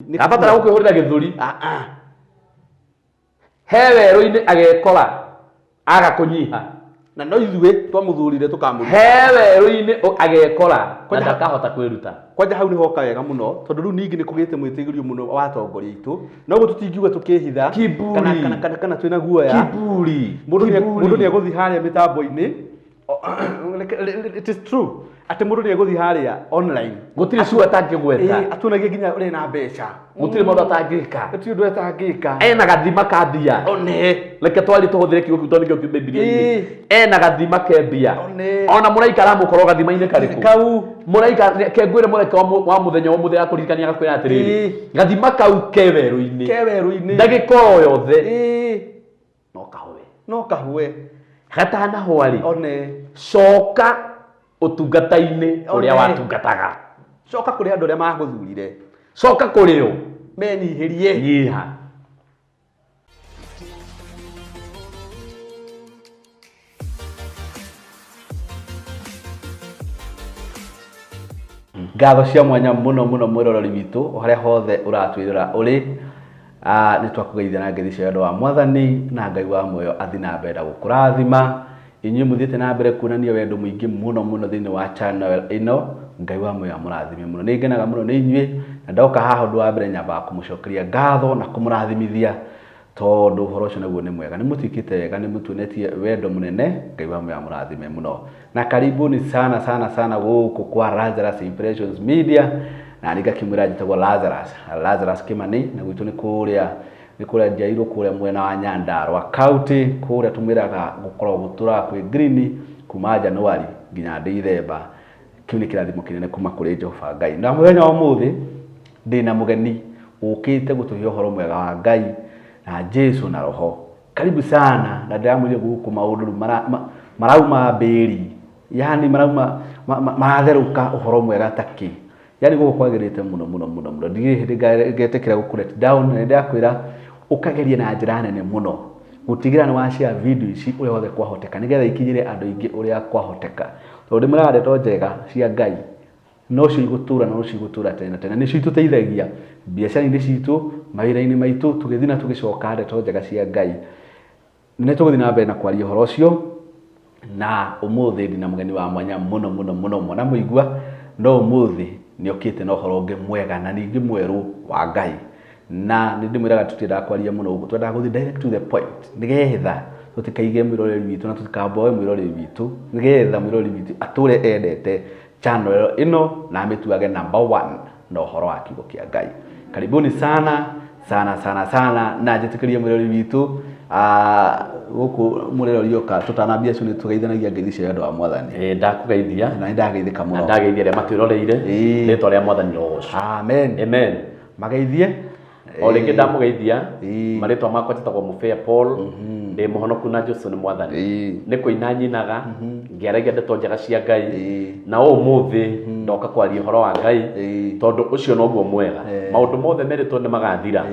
Ndabatara gũkwĩhũrĩra gĩthũri. Ah, ah. He werũ-inĩ agekora aga kũnyiha. Na no ithuĩ twamũthurire tũkamũruta. He werũ-inĩ agekora na Kwanja- ndakahota kwĩruta. Kwanja hau nĩhoka wega mũno tondũ rĩu ningĩ nĩ kũgĩte mwĩtĩgĩrio mũno wa atongoria aitũ, noguo tũtingiuga tũkĩhitha Kiburi. kana twĩna guoya. Kiburi. Mũndũ nĩ Kiburi. mũndũ nĩ egũthiĩ harĩa mĩtambo-inĩ. It is true atĩ mũndũ nĩ egũthiĩ harĩa online. Gũtirĩ cua atangĩgweta. Atuonagie nginya ũrĩa na mbeca. Gũtirĩ maũndũ atangĩka. Gũtirĩ ũndũ atangĩka. Ena gathima ka mbia. One. Reke twarie tũhũthĩre kiugo kĩu tondũ nĩkĩo kiu Bibilia-inĩ. Ena gathima ke mbia. One. Ona mũraika aramũkorwo gathima-inĩ karĩkũ? Kau. Mũraika ke ngwĩre mũraika wa mũthenya wa mũthenya akũririkania agakwĩra atĩrĩrĩ, gathima kau ke werũ-inĩ. Ke werũ-inĩ. Ndagĩka o yothe. No kahũe. No kahũe. Gatanahũa rĩ. One. Coka ũtungata-inĩ ũrĩa One. watungataga. Coka kũrĩ andũ arĩa magũthurire. Coka kũrĩ o. Menyihĩrie. Nyiha. Ngatho cia mwanya mũno mũno mwĩroreri witũ o harĩa hothe ũratwĩrora ũrĩ. Nĩ twakũgeithia na ngeithi cia wendo wa Mwathani na Ngai wa muoyo athiĩ na mbere na gũkũrathima. Inyuĩ mũthiĩte na mbere kuonania wendo mũingĩ mũno mũno thĩinĩ wa channel ĩno, Ngai wa muoyo amũrathime mũno. Nĩ ngenaga mũno nĩ inyuĩ na ndoka haha ũndũ wa mbere nyambaga kũmũcokeria ngatho na kũmũrathimithia tondũ ũhoro ũcio naguo nĩ mwega. Nĩ mũtwĩkĩte wega, nĩ mũtuonetie wendo mũnene, Ngai wa muoyo amũrathime mũno. Na karibuni sana sana sana gũkũ kwa Lazarus Impressions Media, na niĩ ngakĩmwĩra njĩtagwo Lazarus, Lazarus Kimani, na gwitũ nĩ kũrĩa nĩ kũrĩa njiairwo kũrĩa mwena wa Nyandarua County, kũrĩa tũmwĩraga gũkoragwo gũtũraga kwĩ green kuma January nginya December. Kĩu nĩ kĩrathimo kĩnene kuma kũrĩ Jehova Ngai. Na mũthenya wa ũmũthĩ ndĩna mũgeni ũkĩte gũtũhe ũhoro mwega wa Ngai na Jesu na Roho. Karibu sana na ndĩramwĩrire gũkũ maũndũ rĩu marauma mbĩri, yani marauma maratherũka ũhoro mwega ta kĩ. Yani gũkũ kwagĩrĩte mũno mũno mũno mũno, ndirĩ hĩndĩ ngetĩkĩra gũkũ let down, na nĩndĩrakwĩra ũkagerie na njĩra nene mũno gũtigĩrĩra nĩ wa share video ici ũrĩa wothe kwahoteka, nĩgetha ikinyĩre andũ aingĩ ũrĩa kwahoteka, tondũ ndĩmwĩraga ndeto njega cia Ngai nocio igũtũra na nocio igũtũra tene na tene, nĩcio itũteithagia biacara-inĩ citũ, mawĩra-inĩ maitũ, tũgĩthiĩ na tũgĩcoka ndeto njega cia Ngai. Nĩ tũgũthiĩ na mbere na kwaria ũhoro ũcio, na ũmũthĩ ndĩna mũgeni wa mwanya mũno mũno mũno, mwana mũigua, no ũmũthĩ nĩ okĩte na ũhoro ũngĩ mwega na ningĩ mwerũ wa Ngai. Na nĩ ndĩmwĩraga tũtiendaga kwaria mũno ũguo, twendaga gũthiĩ direct to the point, nĩgetha tũtikaige mwĩroreri witũ na tũtikamboe mwĩroreri witũ, nĩgetha mwĩroreri witũ atũre endete channel ĩno na amĩtuage number one na ũhoro wa kiugo kĩa Ngai. Karibuni sana sana sana sana na njĩtĩkĩrie mwĩrori witũ gũkũ mũrĩrori oka tũtanambia cio nĩ tũgeithanagia ngeithi cia wendo wa Mwathani. Ndakugeithia. Na nĩ ndageithĩka mũno. Na ndageithia arĩa matwĩroreire. Rĩtwa rĩa Mwathani rĩrogocwo. Amen. Amen. Mageithie. O rĩngĩ ndamũgeithia. Marĩtwa makwa njĩtagwo Mũbĩa Paul. Ndĩ mũhonoku na Jesũ nĩ Mwathani. Nĩ kũina nyinaga, ngĩaragia ndeto njega cia Ngai. Na ũmũthĩ ndoka kwaria ũhoro wa Ngai, tondũ ũcio noguo mwega. Maũndũ mothe merĩtwo nĩ magathira,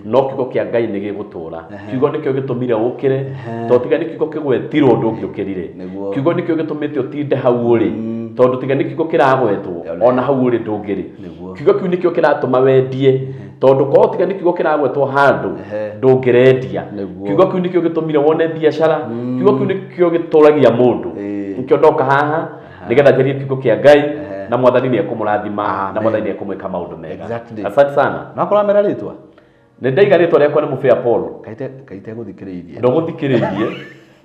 no kiugo kĩa Ngai nĩ gĩgũtũra. Kiugo nĩkĩo gĩtũmire ũkĩre, tondũ tiga nĩ kiugo kĩgwetirwo ndũngĩũkĩrire. Kiugo nĩkĩo gĩtũmĩte ũtinde hau ũrĩ, tondũ tiga nĩ kiugo kĩragwetwo, ona hau ũrĩ ndũngĩrĩ. Kiugo kĩu nĩkĩo kĩratũma wendie, tondũ korwo tiga nĩ kiugo kĩragwetwo handũ ndũngĩrendia. Kiugo kĩu nĩkĩo gĩtũmire wone biacara. Kiugo kĩu nĩkĩo gĩtũragia mũndũ. Nĩkĩo ndoka haha nĩgetha njarie kiugo kĩa Ngai, na Mwathani nĩ ekũmũrathima, na Mwathani nĩ ekũmwĩka maũndũ mega. Asante sana. Na wakorwo wamera rĩtwa? Nĩ ndaiga rĩtwa rĩakwa nĩ Mũbĩa Paul. Kaite gũthikĩrĩirie. Ndũgũthikĩrĩirie.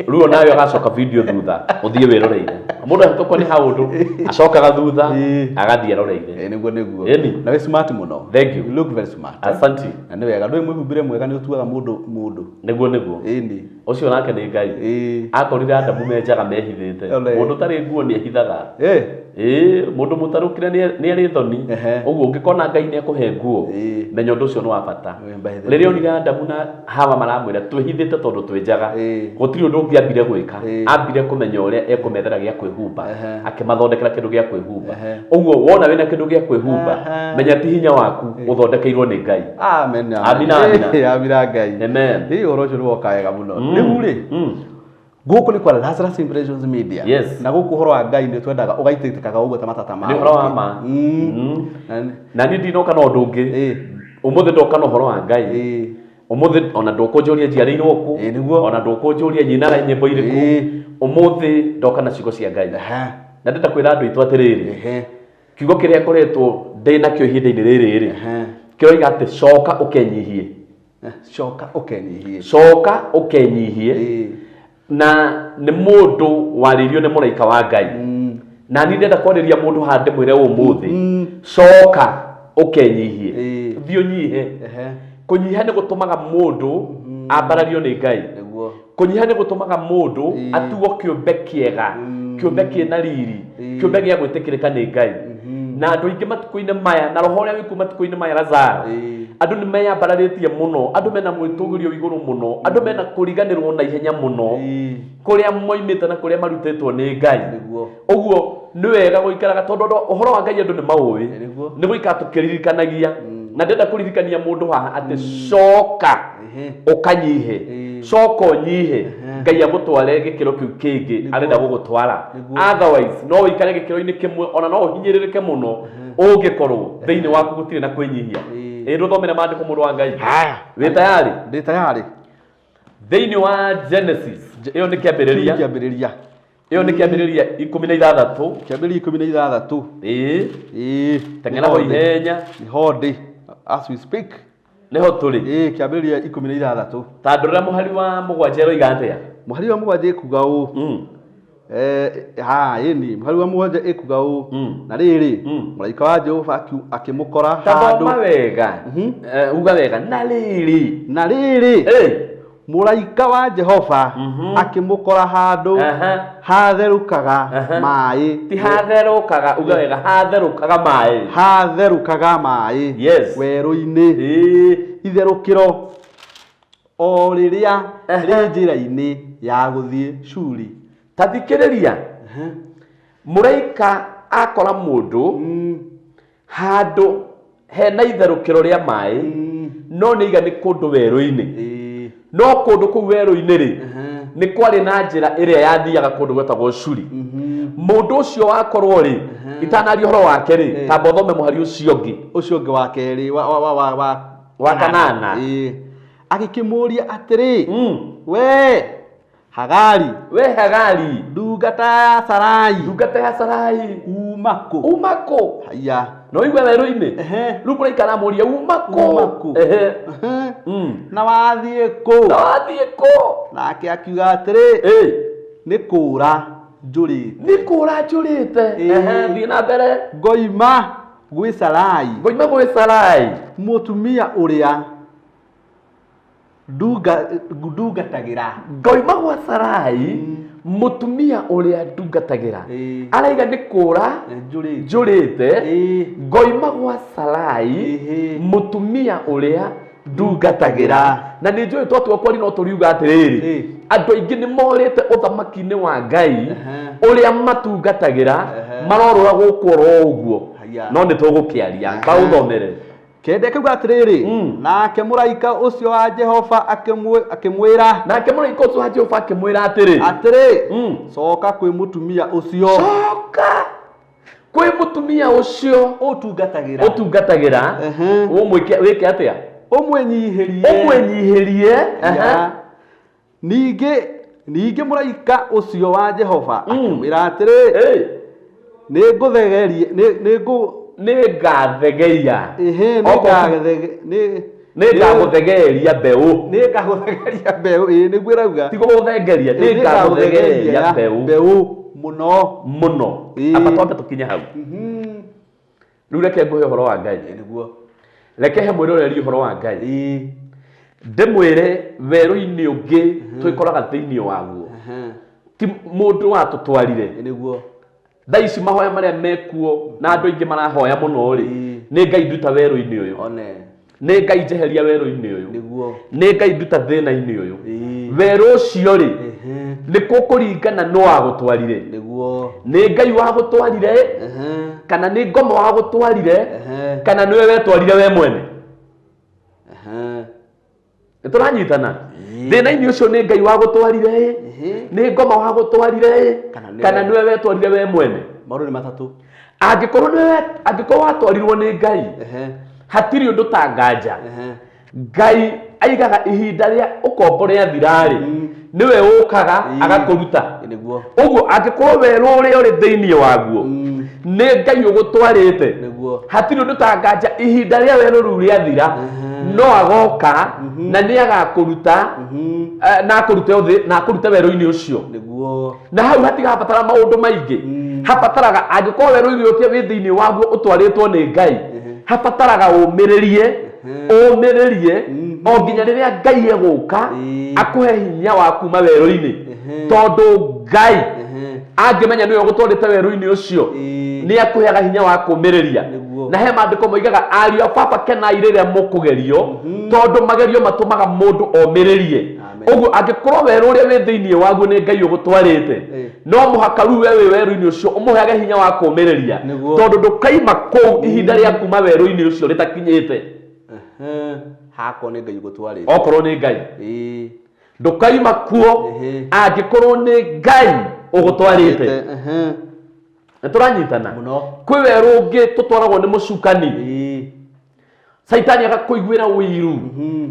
Rĩu onawe ũgacoka video thutha ũthiĩ wĩroreire. Mũndũ ahĩtũkwo nĩ haũndũ acokaga thutha agathiĩ aroreire. Nĩguo nĩguo. Ĩni. Na wĩ smart mũno. Thank you. You look very smart. Asante. Na nĩ wega, ndũĩ mwĩhumbĩre mwega nĩ ũtuaga mũndũ mũndũ. Nĩguo nĩguo. Ĩni. Ũcio nake nĩ Ngai. Akorire Adamu me njaga mehithĩte. Mũndũ ũtarĩ nguo nĩ ehithaga. Mũndũ mũtarũkire nĩ arĩ thoni. Ũguo ũngĩkona Ngai nĩ ekũhe nguo, menya ũndũ ũcio nĩ wa bata. Rĩrĩa onire Adamu na Hawa maramwĩra twĩhithĩte tondũ twĩ njaga, gũtirĩ ũndũ ũngĩ ambire gwĩka. Ambire kũmenya ũrĩa ekũmethera gĩa kwĩhumba, akĩmathondekera kĩndũ gĩa kwĩhumba. Ũguo wona wĩna kĩndũ gĩa kwĩhumba, menya ti hinya waku, ũthondekeirwo nĩ Ngai. Amen. Amina, amina. Amina Ngai. Amen. Ũhoro ũcio nĩ woka wega mũno. Rĩu rĩ, gũkũ nĩ kwa Lazarus Impressions Media. Na gũkũ ũhoro wa Ngai nĩ twendaga ũgaitĩkaga ũguo ta matata ma Nĩ ũhoro wa ma. Na niĩ ndinoka na ũndũ ũngĩ. Ũmũthĩ ndoka na ũhoro wa Ngai. Ũmũthĩ ona ndũkũnjũria njiarĩirwo kũ. Ĩĩ, nĩguo. Ona ndũkũnjũria nyinaga nyĩmbo irĩkũ. Ũmũthĩ ndoka na ciugo cia Ngai. Na ndĩrenda kwĩra andũ aitũ atĩrĩrĩ, kiugo kĩrĩa ngoretwo ndĩ nakĩo ihinda-inĩ rĩrĩ rĩ, kĩroiga atĩ coka ũkenyihie. Coka ũkenyihie. Coka ũkenyihie. Na nĩ mũndũ warĩirio nĩ mũraika wa Ngai. Na niĩ ndĩrenda kwarĩria mũndũ haha ndĩmwĩre ũmũthĩ, coka ũkenyihie. Thiĩ ũnyihe. Kũnyiha nĩ gũtũmaga mũndũ ambarario nĩ Ngai. Kũnyiha nĩ gũtũmaga mũndũ atuo kĩũmbe kĩega, kĩũmbe kĩna riri, kĩũmbe gĩa gwĩtĩkĩrĩka nĩ Ngai. Na andũ aingĩ matukũ-inĩ maya, na roho ũrĩa wĩkuo matukũ-inĩ maya Lazaro, andũ nĩ meyambararĩtie mũno, andũ mena mwĩtũgĩrio wĩ igũrũ mũno, andũ mena kũriganĩrwo na ihenya mũno, kũrĩa moimĩte na kũrĩa marutĩtwo nĩ Ngai. Ũguo nĩ wega gũikaraga tondũ ũhoro wa Ngai andũ nĩ maũĩ, nĩ gũikara tũkĩririkanagia. Na ndĩrenda kũririkania mũndũ haha atĩ coka ũkanyihe, coka ũnyihe, Ngai agũtware gĩkĩro kĩu kĩngĩ arenda gũgũtwara. Otherwise no ũikare gĩkĩro-inĩ kĩmwe ona no ũhinyĩrĩrĩke mũno ũngĩkorwo thĩinĩ waku gũtirĩ na kwĩnyihia. Ĩĩ ndũthomere maandĩko mũndũ wa Ngai. Haya. Wĩ tayari? Ndĩ tayari. Thĩinĩ wa Genesis, ĩyo nĩ kĩambĩrĩria. Kĩambĩrĩria. Ĩyo nĩ kĩambĩrĩria 16. Kĩambĩrĩria 16. Ĩĩ. Ĩĩ. Teng'era ho ihenya. Nĩho ndĩ. As we speak. Nĩho tũrĩ. Ĩĩ, kĩambĩrĩria 16. Ta ndũrĩra mũhari wa 7 ĩroiga atĩa? Mũhari wa 7 ĩkuga ũũ. Ĩni, mũhari wa 7 ĩkuga ũũ. Na rĩrĩ, mũraika wa Jehova akĩmũkora handũ. Tathoma wega. Uga wega. Na rĩrĩ. Na rĩrĩ. Mũraika wa Jehova akĩmũkora handũ hatherũkaga maĩ. Ti hatherũkaga, uga wega, hatherũkaga maĩ. Hatherũkaga maĩ. Yes. Werũ-inĩ. Itherũkĩro o rĩrĩa rĩ njĩra-inĩ ya gũthiĩ Shuri. Ta thikĩrĩria. Mũraika akora mũndũ handũ hena itherũkĩro rĩa maĩ, no nĩ iga nĩ kũndũ werũ-inĩ. No kũndũ kũu werũ-inĩ rĩ, nĩ kwarĩ na njĩra ĩrĩa yathiaga kũndũ gwetagwo Shuri. Mũndũ ũcio wakorwo rĩ, itanaria ũhoro wake rĩ, tamba ũthome mũhari ũcio ũngĩ. Ũcio ũngĩ wa kerĩ, wa kanana. Agĩkĩmũũria atĩrĩ, we Hagari, we Hagari, ndungata ya Sarai, ndungata ya Sarai, uma kũ? Uma kũ? Haya. No igue werũ-inĩ. Rĩu mũraika aramũria uma kũ? Uma kũ? Na wathiĩ kũ? Na wathiĩ kũ? Nake akiuga atĩrĩ, nĩ kũũra njũrĩte. Nĩ kũũra njũrĩte. Thiĩ na mbere. Ngoima gwĩ Sarai. Ngoima gwĩ Sarai. Mũtumia ũrĩa ndungatagĩra. Ngoima gwa Sarai, mũtumia ũrĩa ndungatagĩra. Araiga nĩ kũũra njũrĩte. Ngoima gwa Sarai, mũtumia ũrĩa ndungatagĩra. Na nĩ njũĩ twatua kwari no tũriuga atĩrĩrĩ, andũ aingĩ nĩ morĩte ũthamaki-inĩ wa Ngai ũrĩa matungatagĩra, marorũra gũkũ oro ũguo. No nĩ tũgũkĩaria. Baũthomere. Kende kiuga atĩrĩrĩ, nake mũraika ũcio wa Jehova akĩmwĩra. Nake mũraika ũcio wa Jehova akĩmwĩra atĩrĩ. Atĩrĩ, coka kwĩ mũtumia ũcio. Coka kwĩ mũtumia ũcio ũtungatagĩra. Ũtungatagĩra. Ũmwĩke, wĩke atĩa? Ũmwĩnyihĩrie. Ũmwĩnyihĩrie. Ningĩ mũraika ũcio wa Jehova akĩmwĩra atĩrĩ, nĩngũthegeria, nĩngathegeia. Nĩngagũthegeria mbeũ. Nĩngagũthegeria mbeũ, ĩĩ nĩguo ĩrauga. Ti gũgũthengeria, nĩngagũthegeria mbeũ. Mbeũ mũno. Mũno. Amba twambe tũkinye hau. Rĩu reke ngũhe ũhoro wa Ngai. Nĩguo. Reke he mwĩroreri ũhoro wa Ngai. Ndĩmwĩre werũ-inĩ ũngĩ twĩkoraga thĩinĩ waguo. Ti mũndũ watũtwarire. Nĩguo. Thaa ici mahoya marĩa mekuo na andũ aingĩ marahoya mũno rĩ, nĩ Ngai nduta werũ-inĩ ũyũ. Nĩ Ngai njeheria werũ-inĩ ũyũ. Nĩguo. Nĩ Ngai nduta thĩna-inĩ ũyũ. Werũ ũcio rĩ, nĩ kũkũringana nũ wagũtwarire. Nĩguo. Nĩ Ngai wagũtwarire, kana nĩ ngoma wagũtwarire, kana nĩwe wetwarire we mwene. Nĩ tũranyitana? Thĩna-inĩ ũcio nĩ Ngai wagũtwarire, nĩ ngoma wagũtwarire, kana nĩwe wetwarire we mwene. Maũndũ nĩ matatũ. Angĩkorwo watwarirwo nĩ Ngai, Hatirĩ ũndũ ta nganja. Ehe. Ngai aigaga ihinda rĩa ũkombo rĩathira-rĩ, nĩwe ũkaga agakũruta. Nĩguo. Ũguo angĩkorwo werũ ũrĩa ũrĩ thĩinĩ waguo nĩ Ngai ũgũtwarĩte, Nĩguo. hatirĩ ũndũ ta nganja ihinda rĩa werũ rĩu rĩathira no agoka na nĩ agakũruta, na akũrute thĩ na akũrute werũ-inĩ ũcio. Nĩguo. Na hau hatigabatara maũndũ maingĩ, habataraga angĩkorwo werũ-inĩ ũrĩa wĩ thĩinĩ waguo ũtwarĩtwo nĩ Ngai, habataraga ũmĩrĩrie, ũmĩrĩrie o nginya rĩrĩa Ngai egũka akũhe hinya wa kuma werũ-inĩ, tondũ Ngai angĩmenya nĩwe ũgũtwarĩte werũ-inĩ ũcio nĩ akũheaga hinya wa kũmĩrĩria. Nĩguo. Na he maandĩko moigaga, ariũ a baba kenai rĩrĩa mũkũgerio, tondũ magerio matũmaga mũndũ omĩrĩrie. Amen. Ũguo angĩkorwo werũ ũrĩa wĩ thĩinĩ waguo nĩ Ngai ũgũtwarĩte, no mũhaka rĩu we wĩ werũ-inĩ ũcio ũmũheage hinya wa kũmĩrĩria, Nĩguo. tondũ ndũkaima kũu ihinda rĩa kuma werũ-inĩ ũcio rĩtakinyĩte. Ehe. Hakorwo nĩ Ngai ũgũtwarĩte. Okorwo nĩ Ngai. Ndũkaima kuo angĩkorwo nĩ Ngai ũgũtwarĩte. Ehe. Nĩ tũranyitana? Mũno. Kwĩ werũ ũngĩ tũtwaragwo nĩ mũcukani. Caitani agakũiguĩra ũiru,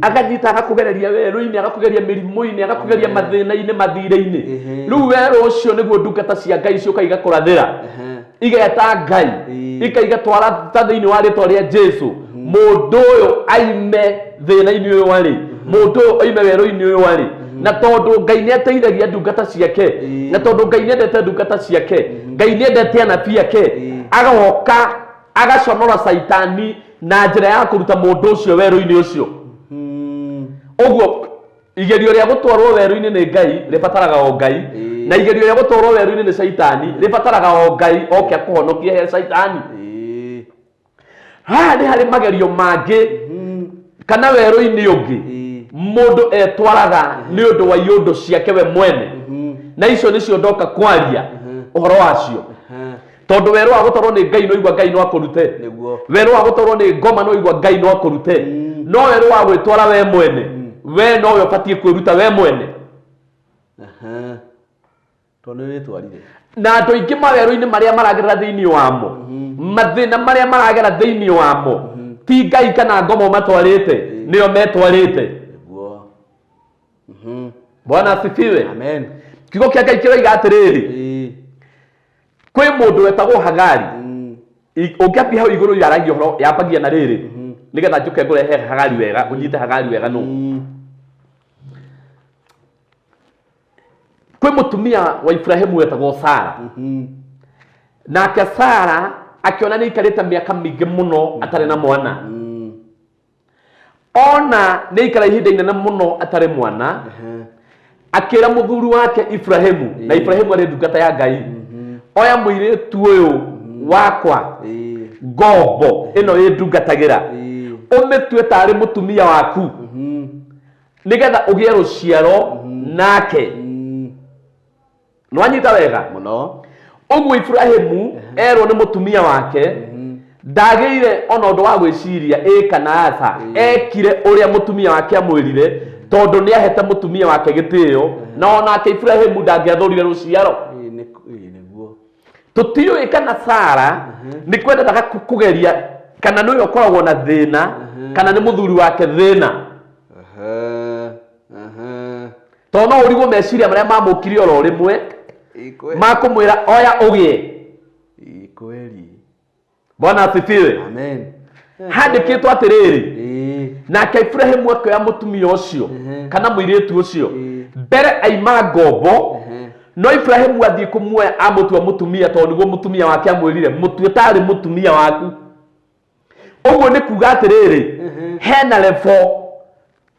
akanyita agakũgereria werũ-inĩ, agakũgeria mĩrimũ-inĩ, agakũgeria mathĩna-inĩ, mathirĩ-inĩ. Rĩu werũ ũcio nĩguo ndungata cia Ngai ciũka igakũrathĩra, igeta Ngai, ikaiga twara ta thĩinĩ wa rĩtwa rĩa Jesu, mũndũ ũyũ aime thĩna-inĩ ũyũ arĩ, mũndũ ũyũ oime werũ-inĩ ũyũ arĩ. Na tondũ Ngai nĩ ateithagia ndungata ciake, na tondũ Ngai nĩ endete ndungata ciake, Ngai nĩ endete anabii ake, agoka agaconora Caitani na njĩra ya kũruta mũndũ ũcio werũ-inĩ ũcio. Ũguo igerio rĩa gũtwarwo werũ-inĩ nĩ Ngai rĩbataraga o Ngai, na igerio rĩa gũtwarwo werũ-inĩ nĩ Caitani rĩbataraga o Ngai oke akũhonokie he Caitani. Haha nĩ harĩ magerio mangĩ kana werũ-inĩ ũngĩ mũndũ etwaraga nĩ ũndũ wa iũndũ ciake we mwene, na icio nĩcio ndoka kwaria ũhoro wacio. Tondũ werũ wa gũtwarwo nĩ Ngai no igua Ngai no akũrute. Nĩguo. Werũ wa gũtwarwo nĩ ngoma no igua Ngai no akũrute. No werũ wa gwĩtwara we mwene, we nowe ũbatiĩ kwĩruta we mwene. Ehe. Tondũ nĩ wĩtwarire. Na andũ aingĩ mawerũ-inĩ marĩa maragerera thĩinĩ wamo, mathĩna marĩa maragera thĩinĩ wamo, ti Ngai kana ngoma ũmatwarĩte, nĩo metwarĩte. Nĩguo. Bwana asifiwe. Amen. Kiugo kĩa Ngai kĩroiga atĩrĩrĩ, kwĩ mũndũ wetagwo Hagari. Ũngĩambia hau igũrũ yaragia ũhoro, yambagia na rĩrĩ, nĩgetha njũke ngũrehe Hagari wega, ũnyite Hagari wega nũ. Kwĩ mũtumia wa Ibrahimu wetagwo Sara. Nake Sara akĩona nĩ aikarĩte mĩaka mĩingĩ mũno atarĩ na mwana. Ona nĩ aikara ihinda inene mũno atarĩ mwana, akĩra mũthuri wake Ibrahimu, na Ibrahimu arĩ ndungata ya Ngai, oya mũirĩtu ũyũ wakwa ngombo ĩno ĩndungatagĩra, ũmĩtue tarĩ mũtumia waku, nĩgetha ũgĩe rũciaro nake. Nĩwanyita wega? Mũno. Ũguo Ibrahimu erwo nĩ mũtumia wake, ndagĩire ona ũndũ wa gwĩciria ĩ kana aca, ekire ũrĩa mũtumia wake amwĩrire, tondũ nĩ ahete mũtumia wake gĩtĩo, na onake Ibrahimu ndangĩathũrire rũciaro. Nĩguo. Tũtiũĩ kana Sara nĩ kwendaga kũgeria kana nĩwe ũkoragwo na thĩna kana nĩ mũthuri wake thĩna. Tondũ no ũrigwo meciria marĩa mamũkire oro rĩmwe makũmwĩra oya ũgĩe. Kweli. Bwana asifiwe. Amen. Handĩkĩtwo atĩrĩrĩ, nake Ibrahimu akĩoya mũtumia ũcio kana mũirĩtu ũcio mbere aima ngombo, no Ibrahimu athiĩ kũmuoya amũtua mũtumia, tondũ nĩguo mũtumia wake amwĩrire, mũtue tarĩ mũtumia waku. Ũguo nĩ kuga atĩrĩrĩ, hena level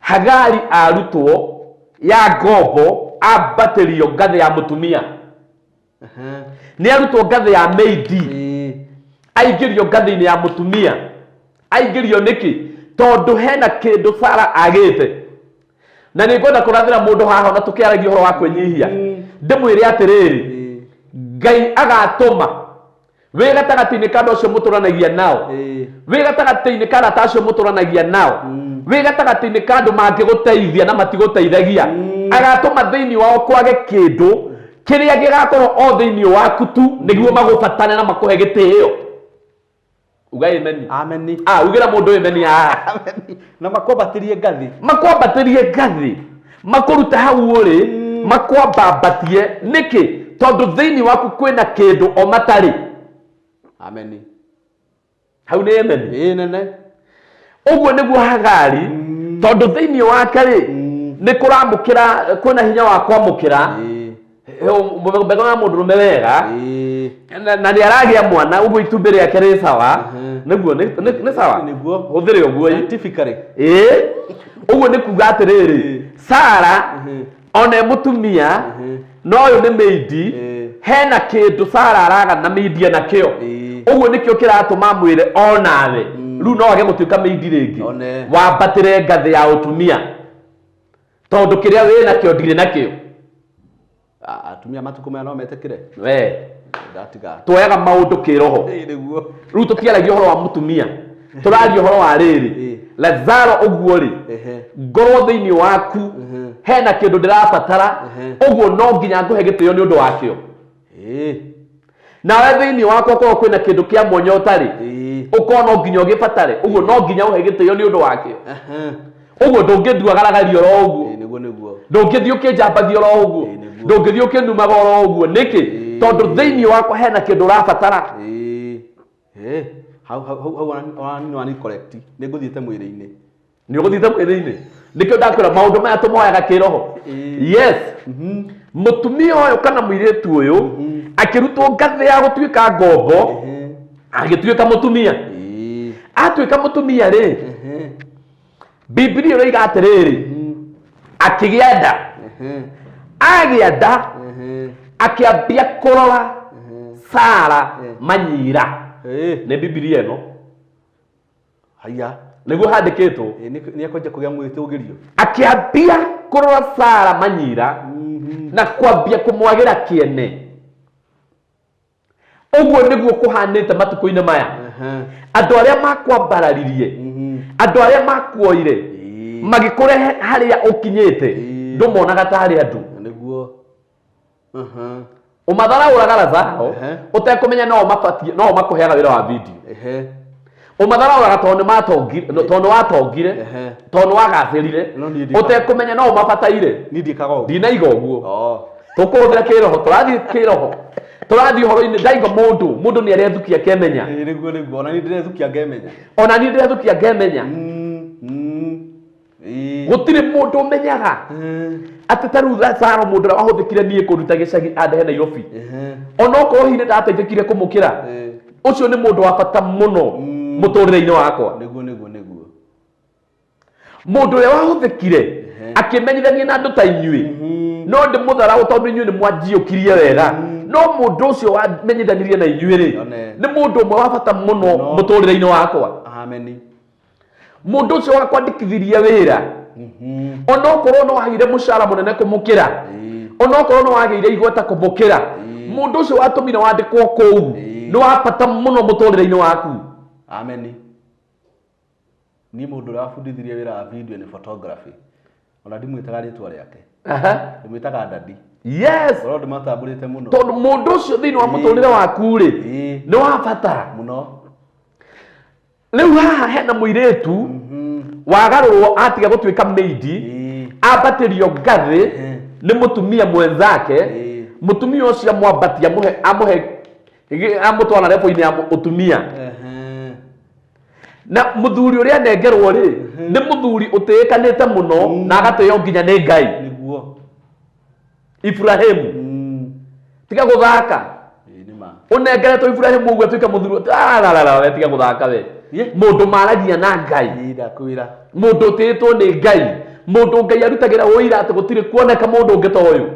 Hagari arutwo ya ngombo ambatĩrio ngathĩ ya mũtumia. Nĩ arutwo ngathĩ ya maid, aingĩrio ngathĩ-inĩ ya mũtumia. Aingĩrio nĩkĩ? Tondũ hena kĩndũ Sara agĩte. Na nĩ ngwenda kũrathĩra mũndũ haha ona tũkĩaragia ũhoro wa kwĩnyihia, ndĩmwĩre atĩrĩrĩ, Ngai agatũma wĩ gatagatĩ-inĩ ka andũ acio mũtũranagia nao, wĩ gatagatĩ-inĩ ka arata acio mũtũranagia nao, wĩ gatagatĩ-inĩ ka andũ mangĩgũteithia na matigũteithagia, agatũma thĩinĩ wao kwage kĩndũ kĩrĩa gĩgakorwo o thĩinĩ waku tu, nĩguo magũbatane na makũhe gĩtĩo. Uga ameni. Ameni. Ah, ugĩra mũndũ ameni haha. Ameni. Na makwambatĩrie ngathĩ. Makwambatĩrie ngathĩ, makũrute hau ũrĩ, makwambambatie. Nĩkĩ? Tondũ thĩinĩ waku kwĩna kĩndũ o matarĩ. Ameni. Hau nĩ ameni. Ĩĩ nene. Ũguo nĩguo Hagari, tondũ thĩinĩ wake rĩ, nĩ kũramũkĩra, kwĩna hinya wa kwamũkĩra mbegũ ya mũndũrũme wega, na nĩ aragĩa mwana, ũguo itumbĩ rĩake rĩ sawa. Nĩguo nĩ sawa. Nĩguo. Hũthĩre ũguo ĩ. Scientifically. Ĩĩ, ũguo nĩ kuga atĩrĩrĩ, Sara ona e mũtumia no ũyũ nĩ mĩindi, hena kĩndũ Sara araga na mĩindi enakĩo. Ũguo nĩkĩo kĩratũma mwĩre onawe rĩu no age gũtuĩka mĩindi rĩngĩ, One. wambatĩre ngathĩ ya ũtumia, tondũ kĩrĩa wĩ nakĩo ndirĩ nakĩo. Atumia matukũ maya no metĩkĩre. We Ndatiga. Tuoyaga maũndũ kĩroho. Ĩĩ nĩguo. Rĩu tũtiaragia ũhoro wa mũtumia, tũraria ũhoro wa rĩrĩ. Lazaro ũguo rĩ, ngorwo thĩinĩ waku hena kĩndũ ndĩrabatara, ũguo no nginya ngũhe gĩtĩo nĩ ũndũ wakĩo. Nawe thĩinĩ wakwa korwo kwĩna kĩndũ kĩa mwanya ũtarĩ, ũkorwo no nginya ũgĩbatare, ũguo no nginya ũhe gĩtĩo nĩ ũndũ wakĩo. Ũguo ndũngĩndua garagaria oro ũguo. Ĩĩ nĩguo nĩguo. Ndũngĩthiĩ ũkĩnjambagia oro ũguo. Ĩĩ, nĩguo. Ndũngĩthiĩ ũkĩnumaga oro ũguo. Nĩkĩ? Tondũ thĩinĩ wakwa hena kĩndũ ũrabatara. Ĩĩ. Ĩĩ. Hau hau hau hau ona no ani correct. Nĩ ngũthiĩte mwĩrĩ-inĩ. Nĩ ũgũthiĩte mwĩrĩ-inĩ, nĩkĩo ndakwĩra maũndũ maya tũmoyaga kĩroho. Yes, mũtumia ũyũ kana mũirĩtu ũyũ akĩrutwo ngathĩ ya gũtuĩka ngombo, agĩtuĩka mũtumia. Atuĩka mũtumia rĩ, Bibilia ĩroiga atĩrĩrĩ, akĩgĩa nda. Agĩa nda, akĩambia kũrora Sara manyira. Nĩ Bibilia ĩno. Haya. Nĩguo handĩkĩtwo. Ĩĩ, nĩ ekwenja kũgĩa mwĩtũgĩrio. Akĩambia kũrora Sara manyira na kwambia kũmwagĩra kĩene. Ũguo nĩguo kũhanĩte matukũ-inĩ maya. Andũ arĩa makwambararirie, andũ arĩa makuoire, magĩkũrehe harĩa ũkinyĩte, ndũmonaga ta harĩ andũ. Nĩguo. Ũmatharaũraga Lazaro ũtekũmenya no mabatie, no makũheaga wĩra wa video. Ũmatharaũraga tondũ nĩ matongire, tondũ nĩ watongire, tondũ nĩ wagacĩrire, No niĩ ndika- ũtekũmenya no ũmabataire. Niĩ ndiĩkaga ũguo. Ndinaiga ũguo. Oh. Tũkũhũthĩra kĩroho, tũrathiĩ kĩroho, tũrathiĩ ũhoro-inĩ. Ndaiga mũndũ nĩ arethukia akemenya. Ĩĩ nĩguo nĩguo. Ona niĩ ndĩrethukia ngemenya. Ona niĩ ndĩrethukia ngemenya. Ĩĩ. Gũtirĩ mũndũ ũmenyaga atĩ ta rĩu Lazaro, mũndũ ũrĩa wahũthĩkire niĩ kũruta gĩcagi andehe Nairobi, onokorwo hihi nĩ ndateithĩkire kũmũkĩra, ũcio nĩ mũndũ wa bata mũno mũtũrĩre-inĩ wakwa. Nĩguo nĩguo nĩguo. Mũndũ ũrĩa wahũthĩkire akĩmenyithania na andũ ta inyuĩ, no ndĩmũtharaũ tondũ inyuĩ nĩ mwanjiũkirie wega, no mũndũ ũcio wamenyithanirie na inyuĩ rĩ, One. nĩ mũndũ ũmwe wa bata mũno No. mũtũrĩre-inĩ wakwa. Ameni. Mũndũ ũcio wakwandĩkithirie wĩra, onokorwo no wagĩire mũcara mũnene kũmũkĩra, onokorwo no wagĩire igweta kũmũkĩra, mũndũ ũcio watũmire wandĩkwo kũu nĩ wa bata mũno mũtũrĩre-inĩ waku. Ameni. Niĩ mũndũ ũrĩa wabundithirie wĩra wa video nĩ photography. Ona ndimwĩtaga rĩtwa rĩake. Ndĩmwĩtaga dadi. Yes. Korwo ndĩmatambũrĩte mũno. Tondũ mũndũ ũcio thĩinĩ wa mũtũrĩre waku rĩ, nĩ wa bata mũno. Rĩu haha hena mũirĩtu wagarũrwo, atiga gũtuĩka maidi, ambatĩrio ngathĩ nĩ mũtumia mwenzake. Mũtumia ũcio amwambatia, amũhe amũhe amũtwara level-inĩ ya ũtumia. Na mũthuri ũrĩa anengerwo rĩ, nĩ mũthuri ũtĩĩkanĩte mũno na agatĩo nginya nĩ Ngai. Nĩguo. Ibrahimu, tiga gũthaka. Ĩĩ nĩ ma. Ũnengeretwo Ibrahimu ũguo atuĩke mũthuri, ararara, we tiga gũthaka we. Mũndũ maragia na Ngai. Ĩĩ ndakwĩra. Mũndũ ũtĩĩtwo nĩ Ngai, mũndũ Ngai arutagĩra ũira atĩ gũtirĩ kuoneka mũndũ ũngĩ ta ũyũ.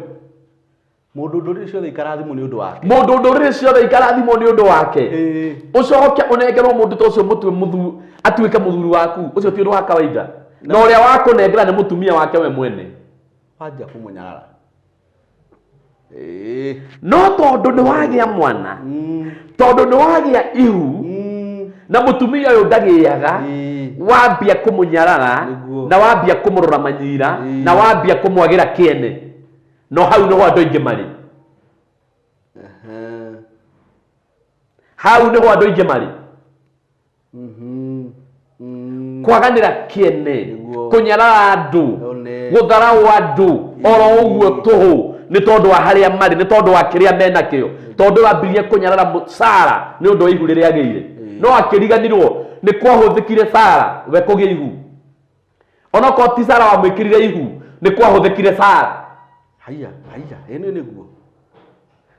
Mũndũ ndũrĩrĩ ciothe ikarathimwo nĩ ũndũ wake. Mũndũ ndũrĩrĩ ciothe ikarathimwo nĩ ũndũ wake. Ũcoke ũnengerwo mũndũ ta ũcio, mũtue mũthuri, atuĩke mũthuri waku, ũcio ti ũndũ wa kawaida. Na ũrĩa wakũnengera nĩ mũtumia wake we mwene. Wanjia kũmũnyarara. No tondũ nĩ wagĩa mwana, tondũ nĩ wagĩa ihu, na mũtumia ũyũ ndagĩaga, wambia kũmũnyarara, na wambia kũmũrora manyira, na wambia kũmwagĩra kĩene. No hau nĩho andũ aingĩ marĩ. Hau nĩho andũ aingĩ marĩ. Kwaganĩra kĩene, Nĩguo. kũnyarara andũ, One. gũtharaũ andũ oro ũguo tũhũ nĩ tondũ wa harĩa marĩ, nĩ tondũ wa kĩrĩa menakĩo, tondũ wambirie kũnyarara Sara nĩ ũndũ wa ihu rĩrĩa agĩire, no akĩriganirwo nĩ kwahũthĩkire Sara we kũgĩa ihu, onokorwo ti Sara wamwĩkĩrire ihu, nĩ kwahũthĩkire Sara. Haiya, haiya, ĩ nĩ nĩguo.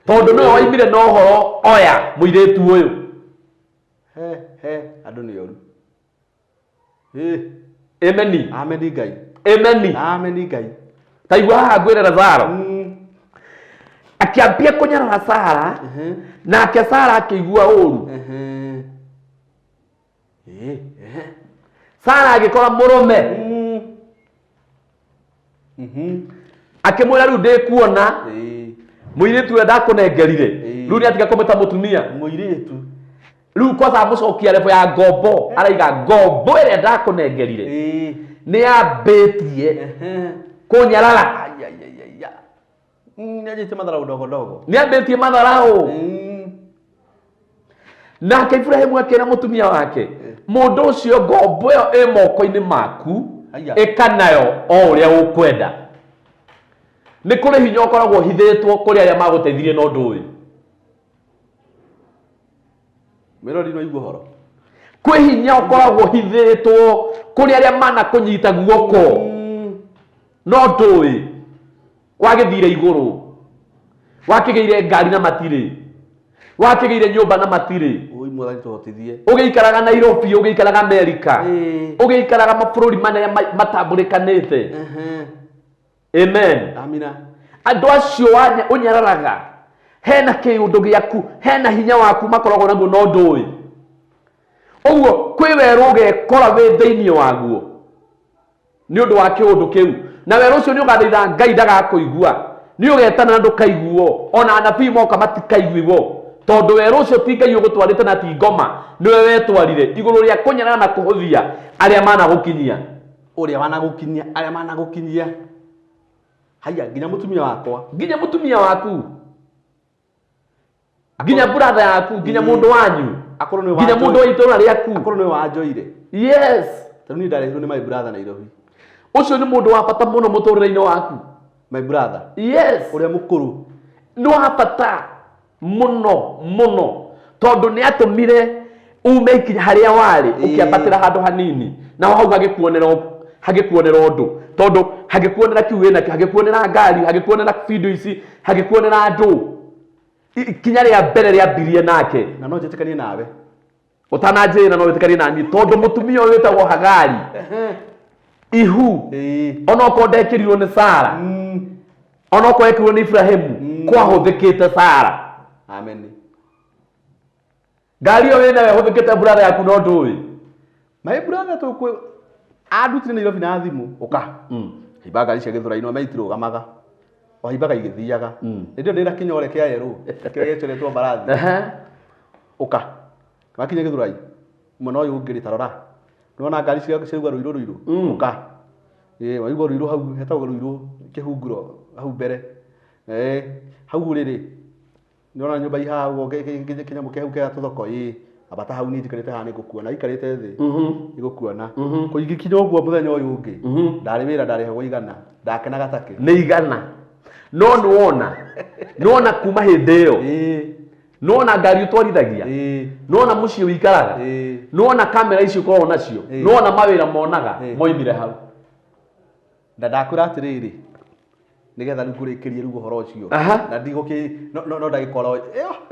Tondũ nĩwe waimire na ũhoro oya mũirĩtu ũyũ. He, he, andũ nĩ oru. Ĩ, Ameni. Ameni Ngai. Ameni. Ameni Ngai. Ta igua haha ngwĩre Lazaro akĩambia kũnyarara Sara, nake Sara akĩigua ũru. Ĩ, ehe. Sara agĩkora mũrũme, akĩmwĩra rĩu ndĩkuona mũirĩtu ũrĩa ndakũnengerire, rĩu nĩ atiga kũmĩta mũtumia. Mũirĩtu. Rĩu kwanza amũcokia level ya ngombo, araiga ngombo ĩrĩa ndakũnengerire nĩ yambĩtie kũnyarara. Ai, ai, ai, ai, ai. Nĩ anjĩtie matharau ndogo ndogo. Nĩ ambĩtie matharau. Nake Ibrahimu akĩra mũtumia wake, mũndũ ũcio ngombo ĩyo ĩ moko-inĩ maku, Aya. ĩka nayo o ũrĩa ũkwenda. Nĩ kũrĩ hinya ũkoragwo ũhithĩtwo kũrĩ arĩa magũteithirie na ũndũ ũyũ. Mwĩrori no igua ũhoro. Kwĩ hinya ũkoragwo ũhithĩtwo kũrĩ arĩa manakũnyita guoko no ndũĩ, wagĩthire igũrũ, wakĩgĩire ngari na matirĩ, wakĩgĩire nyũmba na matirĩ. Oi Mwathani tũhotithie. Ũgĩikaraga Nairobi, ũgĩikaraga Amerika, Ĩĩ. ũgĩikaraga mabũrũri manene matambũrĩkanĩte. Amen. Amina. Andũ acio ũnyararaga hena kĩũndũ gĩaku, hena hinya waku makoragwo naguo no ndũĩ. Ũguo kwĩ werũ ũgekora wĩ thĩinĩ waguo nĩ ũndũ wa kĩũndũ kĩu, na werũ ũcio nĩ ũgathaitha Ngai ndagakũigua, nĩ ũgetana na ndũkaiguo, ona anabii moka matikaiguo, tondũ werũ ũcio ti Ngai ũgũtwarĩte na ti ngoma, nĩwe wetwarire igũrũ rĩa kũnyarara na kũhũthia arĩa managũkinyia. Ũrĩa wanagũkinyia, arĩa managũkinyia. Haiya, nginya mũtumia wakwa. Nginya mũtumia waku, nginya brother yaku, nginya mũndũ wanyu, Akorwo nĩwe nginya mũndũ wa itũra rĩaku. Akorwo nĩwe wanjoire. Yes. Tondũ niĩ ndarehirwo nĩ my brother Nairobi. Ũcio nĩ mũndũ wa bata mũno mũtũrĩre-inĩ waku. My brother. Yes. Ũrĩa mũkũrũ. Nĩ wa bata mũno mũno, tondũ nĩ atũmire ume ikinya harĩa warĩ ũkĩambatĩra handũ hanini, na hau hagĩkuonera hagĩkuonera ũndũ, tondũ hagĩkuonera kĩu wĩnakĩo, hagĩkuonera ngari, hagĩkuonera video ici, hagĩkuonera andũ. Ikinya rĩa mbere rĩambirie nake. Na no njĩtĩkanie nawe. Ũtananjĩra no wĩtĩkanie na niĩ, tondũ mũtumia ũyũ wĩtagwo Hagari ihu, onokorwo ndekĩrirwo nĩ Sara, onokorwo ekĩrirwo nĩ Ibrahimu, kwahũthĩkĩte Sara. Amen. Ngari ĩyo wĩnayo ĩhũthĩkĩte brother yaku no ndũĩ. My brother tũkwĩ andutire Nairobi na thimũ ũka. Haimba ngari cia Gĩthũrai no maitirũgamaga. Wahaimbaga igĩthiaga. Hĩndĩ ĩyo ndĩna kĩnyore kĩa yerũ kĩrĩa gĩcoretwo mbarathi. Ũka. Wakinya Gĩthũrai mwena ũyũ ũngĩ rĩ ta rora. Nĩwona ngari ciaigua rũirũ rũirũ. Ũka. Ĩĩ waigua rũirũ hau hetagwo rũirũ kĩhunguro hau mbere. Hau rĩ nĩwona nyũmba i haha ũguo kĩnyamũ kĩa hau kĩa tũthoko ĩĩ ambata hau niĩ njikarĩte haha nĩngũkuona aikarĩte thĩ nĩngũkuona. Kũingĩkinya ũguo mũthenya ũyũ ũngĩ ndarĩ wĩra ndarĩhagwo igana ndakenaga take. Nĩ igana. No nĩwona nĩwona kuma hĩndĩ ĩyo, nĩwona ngari ũtwarithagia, nĩwona mũciĩ ũikaraga, nĩwona kamera ici ũkoragwo nacio, nĩwona mawĩra monaga moimire hau. Na ndakwĩra atĩrĩrĩ, nĩgetha rĩu ngũrĩkĩrie rĩu ũhoro ũcio. Na ndigũkĩ no ndagĩka oro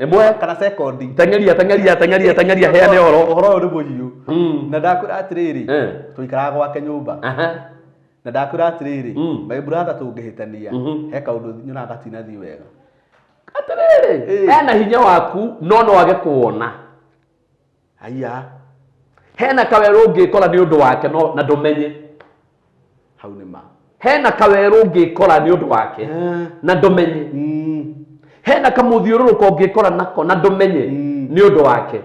ĩmwe kana sekondi. Teng'eria, teng'eria, teng'eria, teng'eria, heane ũhoro. Ũhoro ũyũ nĩ mũhiũ. Na ndakwĩra atĩrĩrĩ, tũikaraga gwake nyũmba. Na ndakwĩra atĩrĩrĩ, my brother tũngĩhĩtania, he kaũndũ nyonaga gatinathiĩ wega. Atĩrĩrĩ, hena hinya waku no no age kuona. Haiya. Hena kawerũ ũngĩkora nĩ ũndũ wake no na ndũmenye. Hau nĩ ma. Hena kawerũ ũngĩkora nĩ ũndũ wake na ndũmenye. Hena kamũthiũrũrũko ũngĩkora nako na ndũmenye nĩ ũndũ wake.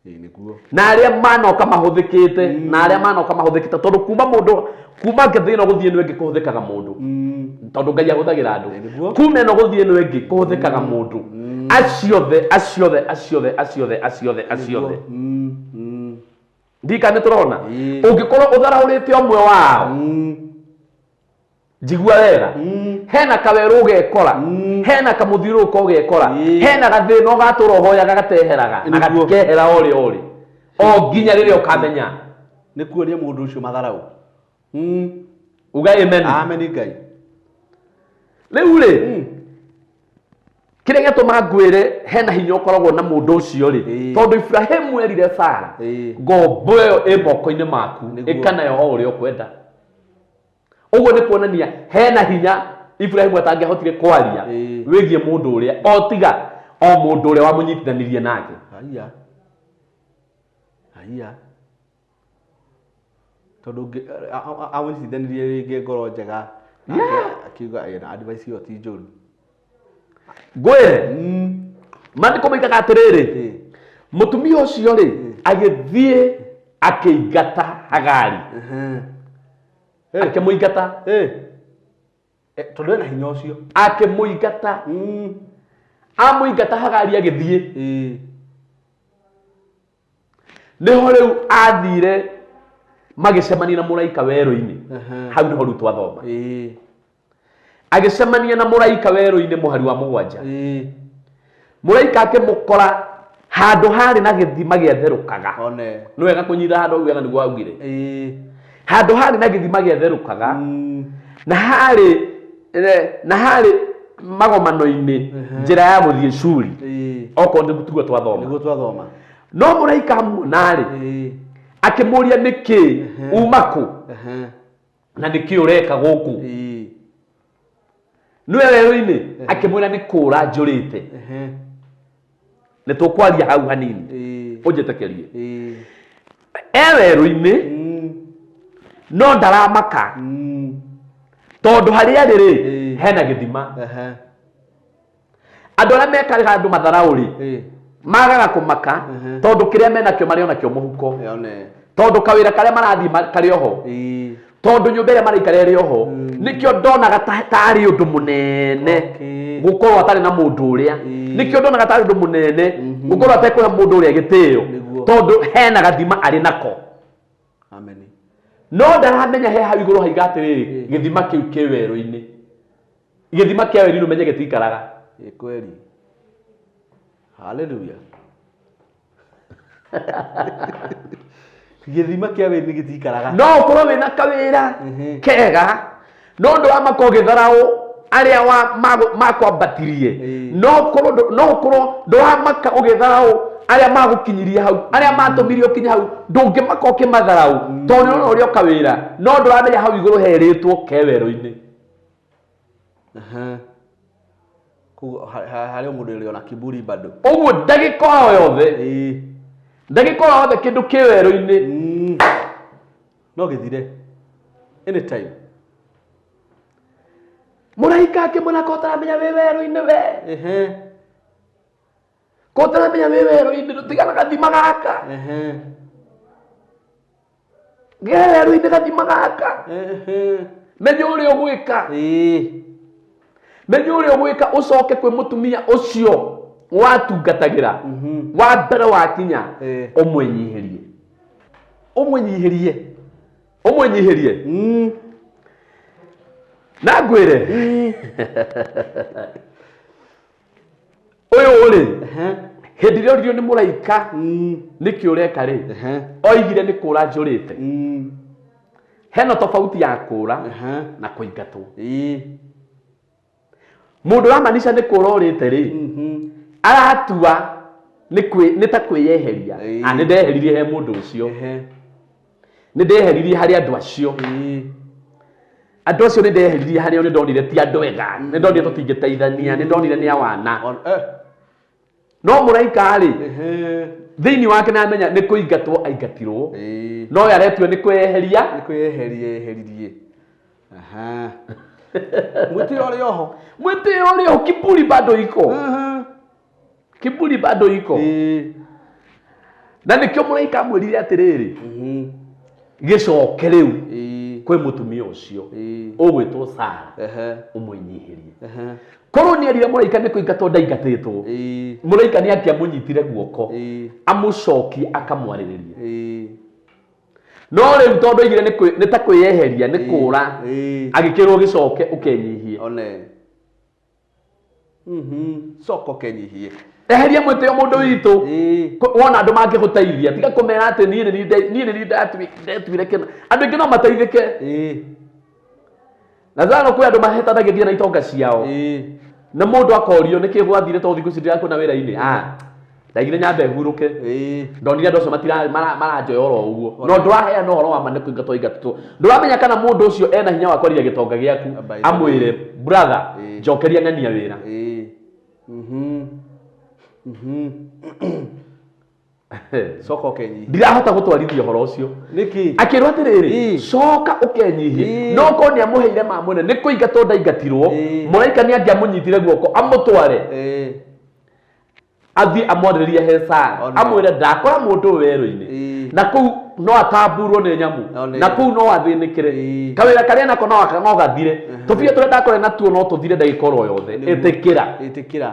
Nĩguo. Na arĩa manoka mahũthĩkĩte, na arĩa manoka mahũthĩkĩte, tondũ kuma mũndũ kuma ngathĩ ĩno gũthiĩ ĩno ĩngĩ kũhũthĩkaga mũndũ. Tondũ Ngai ahũthagĩra andũ. Nĩguo. Kuma ĩno gũthiĩ ĩno ĩngĩ kũhũthĩkaga mũndũ. Aciothe, aciothe, aciothe, aciothe, aciothe, aciothe. Ndika nĩ tũrona. Ĩĩ. Ũngĩkorwo ũtharaũrĩte ũmwe wao, njigua wega, hena kawerũ ũgekora, hena kamũthiũrũrũko ũgekora, Ĩĩ. hena gathĩna ũgatũra ũhoyaga gateheraga na Nĩguo. gatikehera ũrĩa ũrĩ o nginya rĩrĩa ũkamenya. Nĩ kuonia mũndũ ũcio matharau. Uga amen. Amen Ngai. Rĩu rĩ, kĩrĩa gĩatũma ngwĩre hena hinya ũkoragwo na mũndũ ũcio rĩ, Ĩĩ. tondũ Ibrahimu erire Sara, Ĩĩ. ngombo ĩyo ĩ moko-inĩ maku, Nĩguo. ĩka nayo o ũrĩa ũkwenda. Ũguo nĩ kuonania hena hinya Ibrahimu atangĩahotire kwaria Ĩĩ. wĩgiĩ mũndũ ũrĩa, o tiga o mũndũ ũrĩa wamũnyitithanirie nake. Haiya. Haiya. Tondũ amũnyitithanirie rĩngĩ ngoro njega. Nake akiuga "Ĩ, na advice ĩyo ti njũru." Ngwĩre, maandĩko moigaga atĩrĩrĩ, Ĩĩ. mũtumia ũcio rĩ, agĩthiĩ akĩingata Hagari. Akĩmũingata. Tondũ ena hinya ũcio. Akĩmũingata. Amũingata Hagari agĩthiĩ. Nĩho rĩu athire magĩcemania na mũraika werũ-inĩ. Hau nĩho rĩu twathoma. Agĩcemania na mũraika werũ-inĩ mũhari wa 7. Mũraika akĩmũkora handũ harĩ na gĩthima gĩatherũkaga. One. Nĩ wega kũnyita handũ hau wega nĩguo augire. Handũ harĩ na gĩthima gĩatherũkaga, na harĩ na harĩ magomano-inĩ njĩra ya gũthiĩ Shuri. Okorwo nĩ tiguo twathoma. Nĩguo twathoma. No mũraika amuona-rĩ, akĩmũria nĩkĩ uma kũ na nĩkĩ ũreka gũkũ? Nĩwe werũ-inĩ? Akĩmwĩra nĩ kũra njũrĩte. Nĩ tũkwaria hau hanini, ũnjĩtĩkĩrie. E werũ-inĩ no ndaramaka, tondũ harĩa arĩ rĩ, hena gĩthima. Andũ arĩa mekaga andũ matharaũ rĩ, magaga kũmaka, tondũ kĩrĩa menakĩo marĩ onakĩo mũhuko, tondũ kawĩra karĩa marathiĩ karĩ oho, tondũ nyũmba ĩrĩa maraikara ĩrĩ oho. Nĩkĩo ndonaga tarĩ ũndũ mũnene gũkorwo atarĩ na mũndũ ũrĩa. Nĩkĩo ndonaga tarĩ ũndũ mũnene gũkorwo atekũhe mũndũ ũrĩa gĩtĩo, tondũ hena gathima arĩ nako. Amen. No ndaramenya he hau igũrũ haiga atĩrĩrĩ, gĩthima kĩu kĩ werũ-inĩ. Gĩthima kĩa werũ-inĩ ũmenye gĩtikaraga. Ĩ kweli. Hallelujah. Gĩthima kĩa werũ-inĩ gĩtikaraga. No ũkorwo wĩna kawĩra kega, no ndũramaka ũgĩtharaũ arĩa makwambatirie. No ũkorwo ndũramaka ũgĩtharaũ arĩa magũkinyirie hau, arĩa matũmirie ũkinye hau, ndũngĩmaka ũkĩmatharaũ, tondũ nĩ ũrona ũrĩa ũkawĩra, no ndũramenya hau igũrũ herĩtwo ke werũ-inĩ. Koguo harĩ o mũndũ ũrĩ ona kiburi bado. Ũguo ndagĩka o yothe, ndagĩka o yothe kĩndũ kĩ werũ-inĩ No gĩthire anytime. Mũraika akĩmwĩra ko ũtaramenya wĩ werũ-inĩ we. Ko ũtaramenya wĩ werũ-inĩ, ndũtigana gathima gaka. Ge werũ-inĩ gathima gaka. Menya ũrĩa ũgwĩka. Menya ũrĩa ũgwĩka, ũcoke kwĩ mũtumia ũcio watungatagĩra wa mbere wakinya, ũmwĩnyihĩrie. Ũmwĩnyihĩrie. Ũmwĩnyihĩrie. Na ngwĩre ũyũ rĩ, hĩndĩ ĩrĩa oririo nĩ mũraika nĩkĩ ũreka rĩ, oigire nĩ kũra njũrĩte. Hena tofauti ya kũra na kũingatwo. Mũndũ ũramanisha nĩ kũra ũrĩte rĩ, aratua nĩ ta kwĩyeheria. Ah, nĩ ndeheririe he mũndũ ũcio, nĩ ndeheririe harĩ andũ acio, andũ acio nĩ ndeheririe harĩ o, nĩ ndonire ti andũ ega, nĩ ndonire tũtingĩteithania, nĩ ndonire nĩ awana. No mũraika rĩ, thĩinĩ wake nĩ amenya nĩ kũingatwo aingatirwo, no we aretua nĩ kwĩyeheria. Nĩ kwĩyeheria eheririe. Mwĩtĩo ũrĩ oho. Mwĩtĩo ũrĩ oho, kiburi bado iko. Kiburi bado iko. Na nĩkĩo mũraika amwĩrire atĩrĩrĩ, gĩcoke rĩu kwĩ mũtumia ũcio ũgwĩtwo Sara, ũmwĩnyihĩrie. Korwo nĩ erire mũraika nĩ kũingatwo ndaingatĩtwo, mũraika nĩ angĩamũnyitire guoko, amũcokie, akamwarĩrĩria. No rĩu tondũ aigire nĩ ta kwĩyeheria, nĩ kũra, agĩkĩrwo gĩcoke ũkenyihie. One. Coka ũkenyihie. Eheria mwĩtĩo mũndũ witũ. Wona andũ mangĩgũteithia, tiga kũmera atĩ niĩ nĩ niĩ nĩ ndetuire kĩna. Andũ aingĩ no mateithĩke. Lazaro kwĩ andũ mahetanagia nginya na itonga ciao. Na mũndũ akorio nĩkĩ gwathire tondũ thikũ ici ndĩrakuona wĩra-inĩ. Ah, ndaigire nyambe hurũke. Ndonire andũ acio matira maranjoya oro ũguo. No ndũraheana ũhoro wa ma nĩ kũingatwo ingatwo. Ndũramenya kana mũndũ ũcio ena hinya wa kwaria gĩtonga gĩaku amwĩre brother, njokeria ng'ania wĩra. Coka ũkenyihie. Ndirahota gũtwarithia ũhoro ũcio. Nĩkĩ? Akĩrwo atĩrĩrĩ, coka ũkenyihie. No korwo nĩ amũheire ma mwene, nĩ kũingatwo ndaingatirwo, mũraika nĩ angĩamũnyitire guoko amũtware. Athiĩ amwarĩrie he Sara, amwĩre ndakora mũndũ ũyũ werũ-inĩ, na kũu no atamburwo nĩ nyamũ, na kũu no athĩnĩkĩre, kawĩra karĩa nako no gathire, tũbia tũrĩa ndakora natuo no tũthire ndagĩka oro yothe. Ĩtĩkĩra. Ĩtĩkĩra.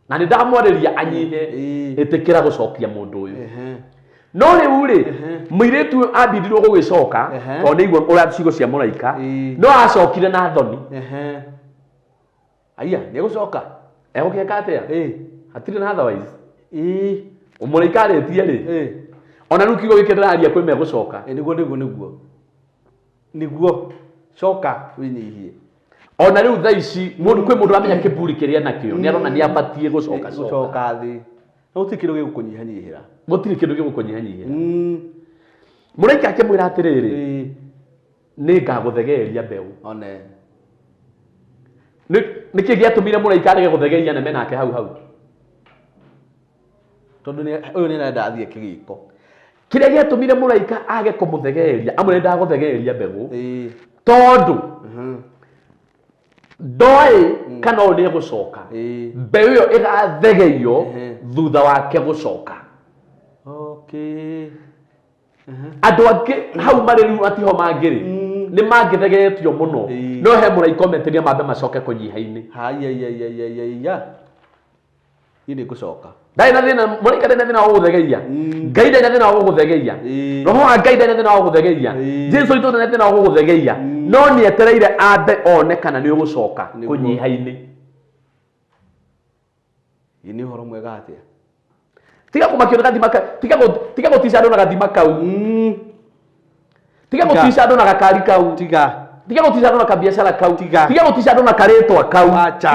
Na nĩ ndamwarĩria anyihe, ĩtĩkĩra gũcokia mũndũ ũyũ. No rĩu rĩ, mũirĩtu ũyũ ambindirwo gũgĩcoka, tondũ nĩ aigua ũrĩa ciugo cia mũraika, no acokire na thoni. Aya, nĩ egũcoka? Egũgĩka atĩa? Hatirĩ na otherwise. Mũraika arĩtie rĩ, ona rĩu kiugo gĩkĩ ndĩraria kwĩ megũcoka. Nĩguo, nĩguo, nĩguo. Nĩguo. Coka wĩnyihie. Ona rĩu thaa ici mũndũ kwĩ mũndũ ũramenya kĩburi kĩrĩa nakĩo, nĩ arona nĩ abatiĩ gũcoka coka. Gũcoka thĩ. Na gũtirĩ kĩndũ gĩgũkũnyihanyihĩra. Gũtirĩ kĩndũ gĩgũkũnyihanyihĩra. Mũraika akĩmwĩra atĩrĩrĩ, nĩ ngagũthegeeria mbeũ. One. Nĩkĩ gĩatũmire mũraika arege gũthegeria neme nake hau hau? Tondũ ũyũ nĩ arenda athiĩ kĩgĩko. Kĩrĩa gĩatũmire mũraika age kũmũthegeeria, amwĩre ndagũthegeeria mbegũ, tondũ ndoĩ kana ũyũ nĩ egũcoka. Mbeũ ĩyo ĩgathegeio thutha wake gũcoka. Andũ angĩ hau marĩ rĩu atiho mangĩrĩ, nĩ mangĩthegeetio mũno. No he mũraika ũmetĩria mambe macoke kũnyiha-inĩ. Haiya. Niĩ nĩ ngũcoka. Ndarĩ na thĩna, mũraika ndarĩ na thĩna wa gũgũthegeia. Ngai ndarĩ na thĩna wa gũgũthegeia. Roho wa Ngai ndarĩ na thĩna wa gũgũthegeia. Jesu witũ ndarĩ na thĩna wa gũgũthegeia. No nĩ etereire ambe one kana nĩ ũgũcoka kũnyiha-inĩ. Ĩ nĩ ũhoro mwega atĩa? Tiga kũmakio nĩ gathima kau, tiga gũtica andũ na gathima kau. Tiga gũtica andũ na gakari kau. Tiga. Tiga gũtica andũ na kabiacara kau. Tiga. Tiga gũtica andũ na karĩtwa kau. Wacha.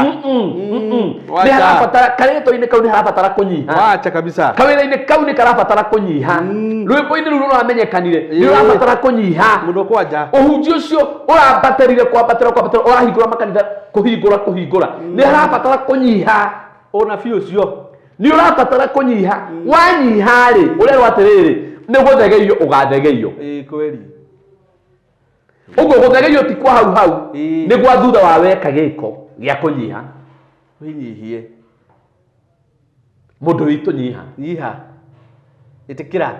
Nĩ harabatara karĩtwa-inĩ kau nĩ harabatara kũnyiha. Wacha kabisa. Kawĩra-inĩ kau nĩ karabatara kũnyiha. Rwĩmbo-inĩ rũu rũramenyekanire nĩ rũrabatara kũnyiha. Mũndũ kwanja. Ũhunjia ũcio ũrambatĩrire kwambatĩra kwambatĩra, ũrahingũra makanitha kũhingũra kũhingũra. Nĩ harabatara kũnyiha. Ũnabii ũcio Nĩ ũrabatara kũnyiha. Wanyiha rĩ, ũrerwo atĩrĩrĩ, nĩ gũthegeio ũgathegeio. Kweli. Ũguo gũthegeio ti kwa hau hau, nĩ gwa thutha wa weka gĩko gĩa kũnyiha. Wĩnyihie. Mũndũ witũ nyiha. Nyiha. Ĩtĩkĩra.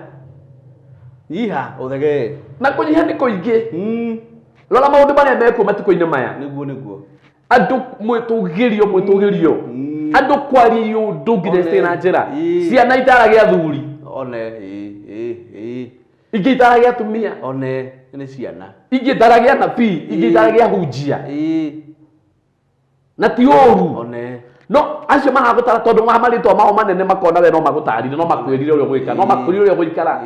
Nyiha ũthegee. Na kũnyiha nĩ kũingĩ. Rora maũndũ marĩa mekuo matukũ-inĩ maya. Nĩguo, nĩguo. Andũ mwĩtũgĩrio, mwĩtũgĩrio. Andũ kwaria ũndũ nginya ciĩ na njĩra. Ciana itaragia athuri. One, Ingĩ itaragia atumia. One, nĩ ciana. Ingĩ itaragia anabii, ingĩ itaragia hunjia. Na ti ũru. One. No acio maragũtara tondũ wa marĩtwa mao manene makona we no magũtarire, no makwĩrire ũrĩa ũgwĩka, no makwĩrire ũrĩa ũgũikara.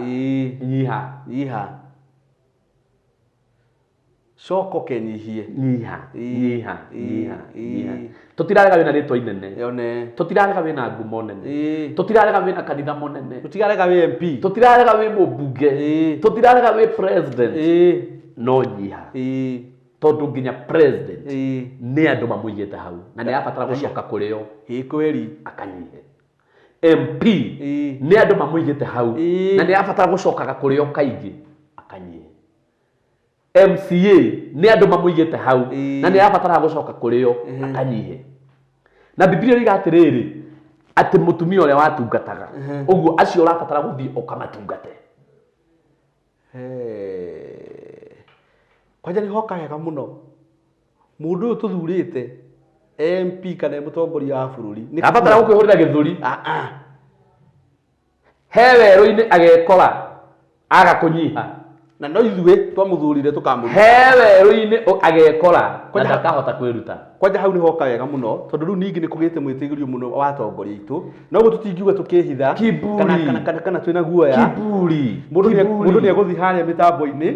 Nyiha. Nyiha. Coka ũkenyihie. Nyiha, nyiha, nyiha, nyiha. Tũtirarega wĩna rĩtwa inene. One. Tũtirarega wĩna ngumo nene. Tũtirarega wĩna kanitha mũnene. Tũtirarega wĩ MP. Tũtirarega wĩ mũmbunge. Tũtirarega wĩ president. No nyiha. Tondũ nginya president nĩ andũ mamũigĩte hau na nĩ arabatara gũcoka kũrĩ o. Kweli. Akanyihe. MP nĩ andũ mamũigĩte hau na nĩ arabatara gũcokaga kũrĩ o kaingĩ akanyihe. MCA nĩ andũ mamũigĩte hau na nĩ arabatara gũcoka kũrĩ o akanyihe. Na Biblia ĩroiga atĩrĩrĩ, atĩ mũtumia ũrĩa watungataga, ũguo acio ũrabatara gũthiĩ ũkamatungate. Kwanja nĩ hoka wega mũno. Mũndũ ũyũ tũthurĩte MP kana mũtongoria wa bũrũri. Nĩ Abatara gũkwĩhũrĩra gĩthũri. He werũ-inĩ agekora aga kũnyiha. Na no ithuĩ twamũthurire tũkamũruta. He werũ-inĩ agekora na Kwanja- ndakahota kwĩruta. Kwanja hau nĩhoka wega mũno, tondũ rĩu ningĩ nĩ kũgĩte mwĩtĩgĩrio mũno wa atongoria aitũ, noguo tũtingiuga tũkĩhitha Kiburi. kana twĩna guoya. Kiburi. Mũndũ nĩ Kiburi. mũndũ nĩ egũthiĩ harĩa mĩtambo-inĩ.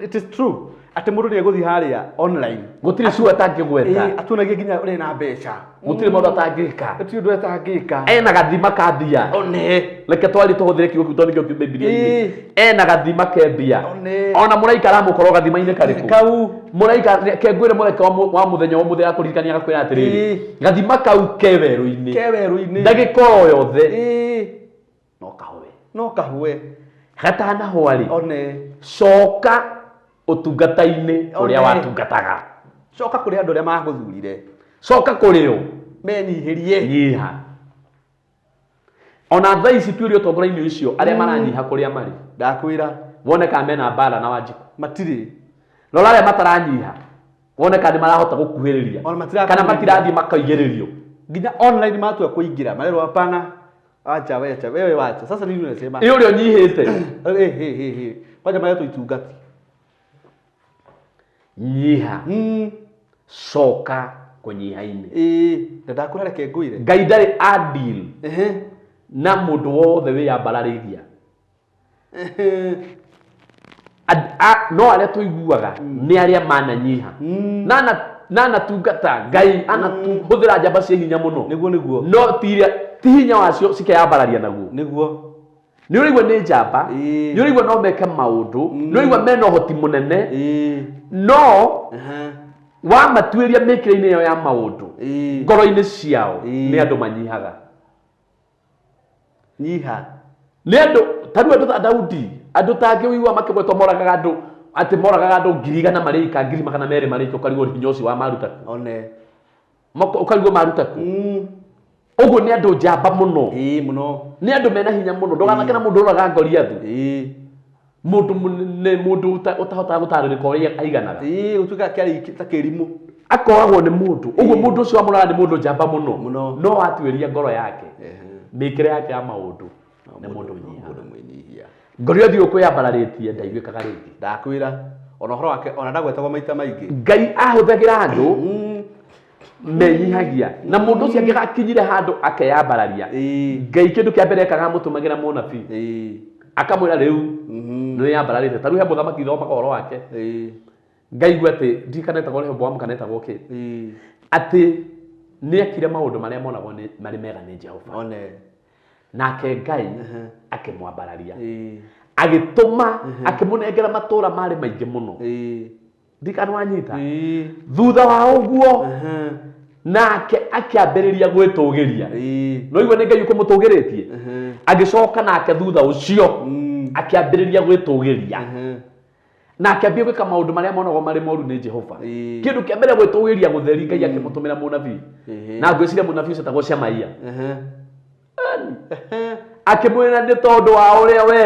It is true atĩ mũndũ nĩ egũthiĩ harĩa online, Gũtirĩ cua atangĩgweta. Atuonagie nginya ũrĩa na mbeca. Gũtirĩ maũndũ atangĩka. Gũtirĩ ũndũ atangĩka. Ena gathima ka mbia. One. Reke twari tũhũthĩre kiugo kĩu tondũ nĩkĩo kiu Bibilia-inĩ. Ena gathima ke mbia. One. Ona mũraika aramũkorwo gathima-inĩ karĩkũ? Kau. Mũraika kengwĩre mũraika wa mũthenya wa mũthenya akũririkania agakwĩra atĩrĩrĩ, gathima kau ke werũ-inĩ. Ke werũ-inĩ. Ndagĩka o yothe. No kahũe. No kahũe. Gatanahũa rĩ, One. coka ũtungata-inĩ ũrĩa One. watungataga. Coka kũrĩ andũ arĩa magũthurire. Coka kũrĩ o. Menyihĩrie. Nyiha. Ona thaa ici twĩrĩ ũtongoria-inĩ ũcio arĩa maranyiha kũrĩa marĩ. Ndakwĩra. Wone kana mena mbara na Wanjikũ. Matirĩ. Rora arĩa mataranyiha. Wone kana nĩ marahota gũkuhĩrĩria. Ona matirakuhĩrĩria. Kana matirathiĩ makaigĩrĩrio. Nginya online matua kũingĩra marerwo hapana. Acha wewe, acha wewe, wacha. Sasa nini unasema? Ĩ ũrĩa ũnyihĩte. Eh eh eh eh. Kwanja maretwo itungati. Nyiha. Coka kũnyiha-inĩ. Na ndakwĩra reke ngwĩre. Ngai ndarĩ a deal na mũndũ wothe wĩyambararĩria. No arĩa tũiguaga nĩ arĩa mananyiha. Nanatungata Ngai anahũthĩra njamba cia hinya mũno. Nĩguo nĩguo. No ti hinya wacio cikeyambararia naguo. Nĩguo. Nĩ ũraigua nĩ njamba, nĩ ũraigua no meke maũndũ, nĩ ũraigua mena ũhoti mũnene, no wamatuĩria mĩkĩre-inĩ ĩyo ya maũndũ, ngoro-inĩ ciao nĩ andũ manyihaga. Nyiha. Nĩ andũ ta rĩu andũ ta Daudi, andũ ta angĩ ũiguaga makĩgwetwo moragaga andũ, atĩ moragaga andũ 100,000 marĩ ika, 200,000 marĩ ika, ũkarigwo hinya ũcio wa maruta kũ? One. Ũkarigwo maruta kũ? Ũguo nĩ andũ njamba mũno. Mũno. Nĩ andũ mena hinya mũno. Ndũgathake na mũndũ ũroraga Goliathu. Mũndũ mũnene, mũndũ ũtahotaga gũtarĩrĩka ũrĩa aiganaga. Ũtuĩkaga kĩarĩ ta kĩrimũ. Akoragwo nĩ mũndũ. Ũguo mũndũ ũcio wamũroraga nĩ mũndũ njamba mũno. Mũno. No watuĩria ngoro yake. Mĩkĩre yake ya maũndũ. Nĩ mũndũ ũnyihaga. Mũndũ mwĩnyihia. Goliathu ũkwĩyambararĩtie ndaiguĩkaga rĩngĩ. Ndakwĩra. Ona ũhoro wake, ona ndagwetagwo maita maingĩ. Ngai ahũthagĩra andũ menyihagia. Na mũndũ ũcio angĩgakinyire handũ akeyambararia. Ngai kĩndũ kĩa mbere ekaga amũtũmagĩra mũnabii. Akamwĩra rĩu nĩ wĩyambararĩte. Ta rĩu he mũthamaki thomaga ũhoro wake. Ngaigua atĩ ndirikana etagwo Rehoboamu kana etagwo kĩ. Atĩ nĩ ekire maũndũ marĩa monagwo nĩ marĩ mega nĩ Jehova. One. Nake Ngai akĩmwambararia. Agĩtũma, akĩmũnengera matũũra marĩ maingĩ mũno. Ndirikana wanyita. Thutha wa ũguo, nake akĩambĩrĩria gwĩtũgĩria. No igua nĩ Ngai ũkũmũtũgĩrĩtie. Agĩcoka nake thutha ũcio, akĩambĩrĩria gwĩtũgĩria. Na akĩambia gwĩka maũndũ marĩa monagwo marĩ moru nĩ Jehova. Kĩndũ kĩa mbere gwĩtũgĩria gũtheri, Ngai akĩmũtũmĩra mũnabii. Na ngwĩciria mũnabii ũcio etagwo Shemaia. Akĩmwĩra nĩ tondũ wa ũrĩa we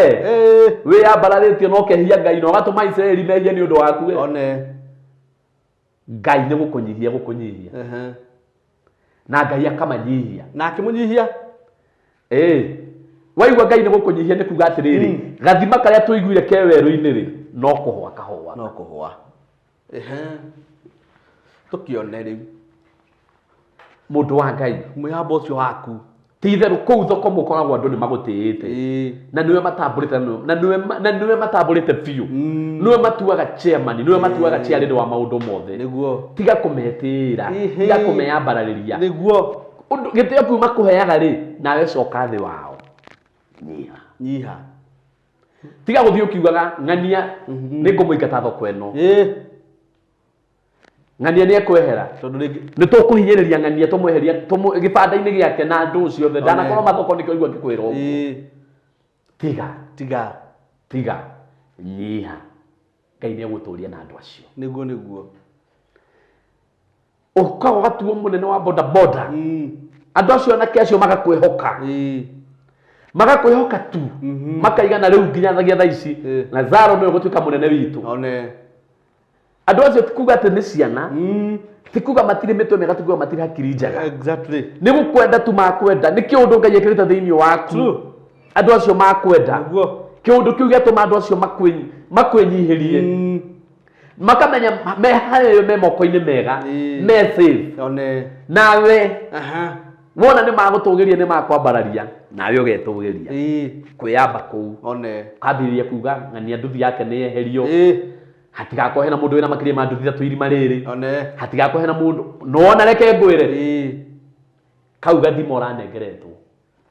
wĩyambararĩtie na ũkehia Ngai na ũgatũma Isiraeli mehie nĩ ũndũ waku we. One. Ngai nĩ gũkũnyihia gũkũnyihia. Na Ngai akamanyihia. Na akĩmũnyihia. Waigua Ngai nĩ gũkũnyihia nĩ kuga atĩrĩrĩ, gathima karĩa tũiguire ke werũ-inĩ rĩ, no kũhũa kahũa. No kũhũa. Tũkĩone rĩu. Mũndũ wa Ngai. Mwĩhamba ũcio waku. Ti itherũ kũu thoko mũkoragwo andũ nĩ magũtĩĩte. Na nĩwe matambũrĩte, na nĩwe na nĩwe matambũrĩte biũ. Nĩwe matuaga chairman, nĩwe matuaga chairlady wa maũndũ mothe. Nĩguo. Tiga kũmetĩĩra, tiga kũmeyambararĩria. Nĩguo. Ũndũ gĩtĩo kĩu makũheaga rĩ, nawe coka thĩ wao. Nyiha. Nyiha. Tiga gũthiĩ ũkiugaga ng'ania nĩ ngũmũingata thoko ĩno. Ng'ania nĩ ekwehera. Tondũ rĩngĩ nĩ tũkũhinyĩrĩria ng'ania tũmweheria gĩbanda-inĩ gĩake na andũ ciothe. Ndanakorwo mathoko nĩkĩo igua ngĩkwĩra ũguo. Tiga. Tiga. Tiga. Nyiha. Ngai nĩ egũtũria na andũ acio. Nĩguo nĩguo. Ũkaga ũgatuo mũnene wa boda boda. Andũ acio anake acio magakwĩhoka. Magakwĩhoka tu. Makaigana rĩu nginya thaa ici. Lazaro nĩwe ũgũtuĩka mũnene witũ. One. Andũ acio ti kuga atĩ nĩ ciana. Ti kuga matirĩ mĩtwe mĩega, ti kuga matirĩ hakiri njega. Nĩ gũkwenda tu makwenda. Nĩ kĩũndũ Ngai ekĩrĩte thĩinĩ waku. True. Andũ acio makwenda. Nĩguo. Kĩũndũ kĩu gĩatũma andũ acio makwĩnyihĩrie. Makamenya me harĩo me moko-inĩ mega, me safe. Nawe wona nĩ magũtũgĩria nĩ makwambararia, nawe ũgetũgĩria. Kwĩyamba kũu. Kambĩrĩria kuga ng'ania nduthi yake nĩ yeherio. Hatigakorwo hena mũndũ wĩna makĩria ma nduthi ithatũ irima rĩrĩ. Hatigakorwo hena mũndũ. Nĩwona reke ngwĩre. Kau gathimo ũranengeretwo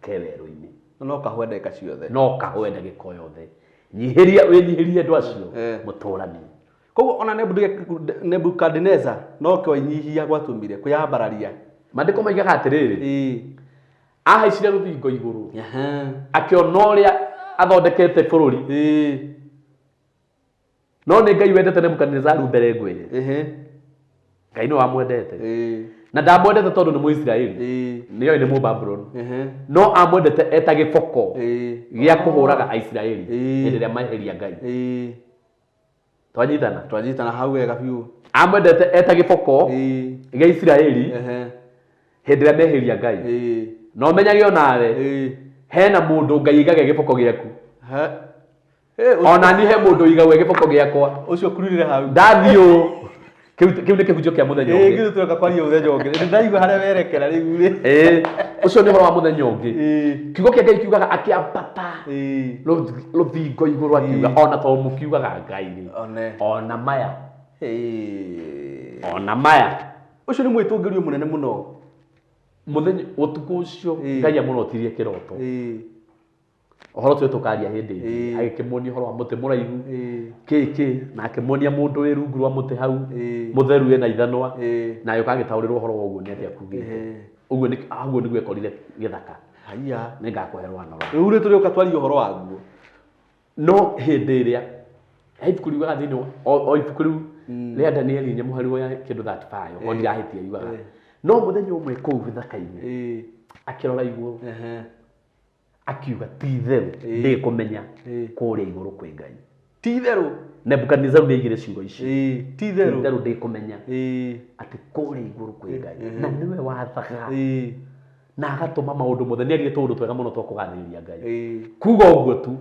ke werũ-inĩ. No kahũe ndagĩka ciothe. No kahũe ndagĩka o yothe. Nyihĩria, wĩnyihĩrie andũ acio mũtũranie. Koguo ona Nebukadneza no kwĩnyihia gwatũmire kwĩyambararia. Maandĩko maigaga atĩrĩrĩ, ahaicire rũthingo igũrũ, akĩona ũrĩa athondekete bũrũri. No nĩ Ngai wendete Nebukadnezaru mbere ngwĩre. Ngai nĩwe wamwendete. Na ndamwendete tondũ nĩ Mũisiraeli. Nĩoĩ nĩ Mũbabuloni. No amwendete eta gĩboko gĩa kũhũraga Aisiraeli hĩndĩ ĩrĩa meheria Ngai. Twanyitana? Twanyitana hau wega biũ. Amwendete eta gĩboko gĩa Isiraeli hĩndĩ ĩrĩa meheria Ngai. No menyage onawe hena mũndũ Ngai aigage gĩboko gĩaku. Ona niĩ he mũndũ ũigagwo gĩboko gĩakwa. Ũcio kurire hau. Ndathiĩ ũũ. Kĩu nĩ kĩhunjio kĩa mũthenya ũngĩ. Kĩu tũroka kwaria mũthenya ũngĩ. Nĩ ndaigua harĩa werekera rĩu rĩ. Ũcio nĩ ũhoro wa mũthenya ũngĩ. Kiugo kĩa Ngai kiugaga akĩambata rũthingo igũrũ akiuga ona to mũkiugaga Ngai rĩ. Ona maya. Ona maya. Ũcio nĩ mwĩtũngĩrio mũnene mũno. Mũthenya ũtukũ ũcio Ngai amũrotirie kĩroto. Ũhoro ũcio tũkaria hĩndĩ ĩngĩ. Agĩkĩmuonia ũhoro wa mũtĩ mũraihu, kĩ na akĩmuonia mũndũ wĩ rungu rwa mũtĩ hau, mũtheru wĩna ithanwa, na agĩũka agĩtaũrĩrwo ũhoro wa ũguo nĩ atĩa kugĩte. Ũguo nĩguo ekorire gĩthaka. Haiya. Nĩngakũhe rwano rwa. Rĩu rĩ tũrĩũka twarie ũhoro waguo. No hĩndĩ ĩrĩa he ibuku riugaga thĩinĩ o ibuku rĩu rĩa Danieli inya mũhari wa kĩndũ 35, o ndirahĩtia riugaga. No mũthenya ũmwe kũu gĩthaka-inĩ akĩrora igũrũ. Akiuga ti itherũ ndĩkũmenya kũrĩa igũrũ kwĩ Ngai. Ti itherũ. Nebukadnezaru nĩaigire ciugo ici. Ti itherũ. Ti itherũ ndĩkũmenya atĩ kũrĩa igũrũ kwĩ Ngai. Na nĩwe wathaga. Na agatũma maũndũ mothe. Nĩarire tũũndũ twega mũno twa kũgathĩrĩria Ngai. Kuga ũguo tu,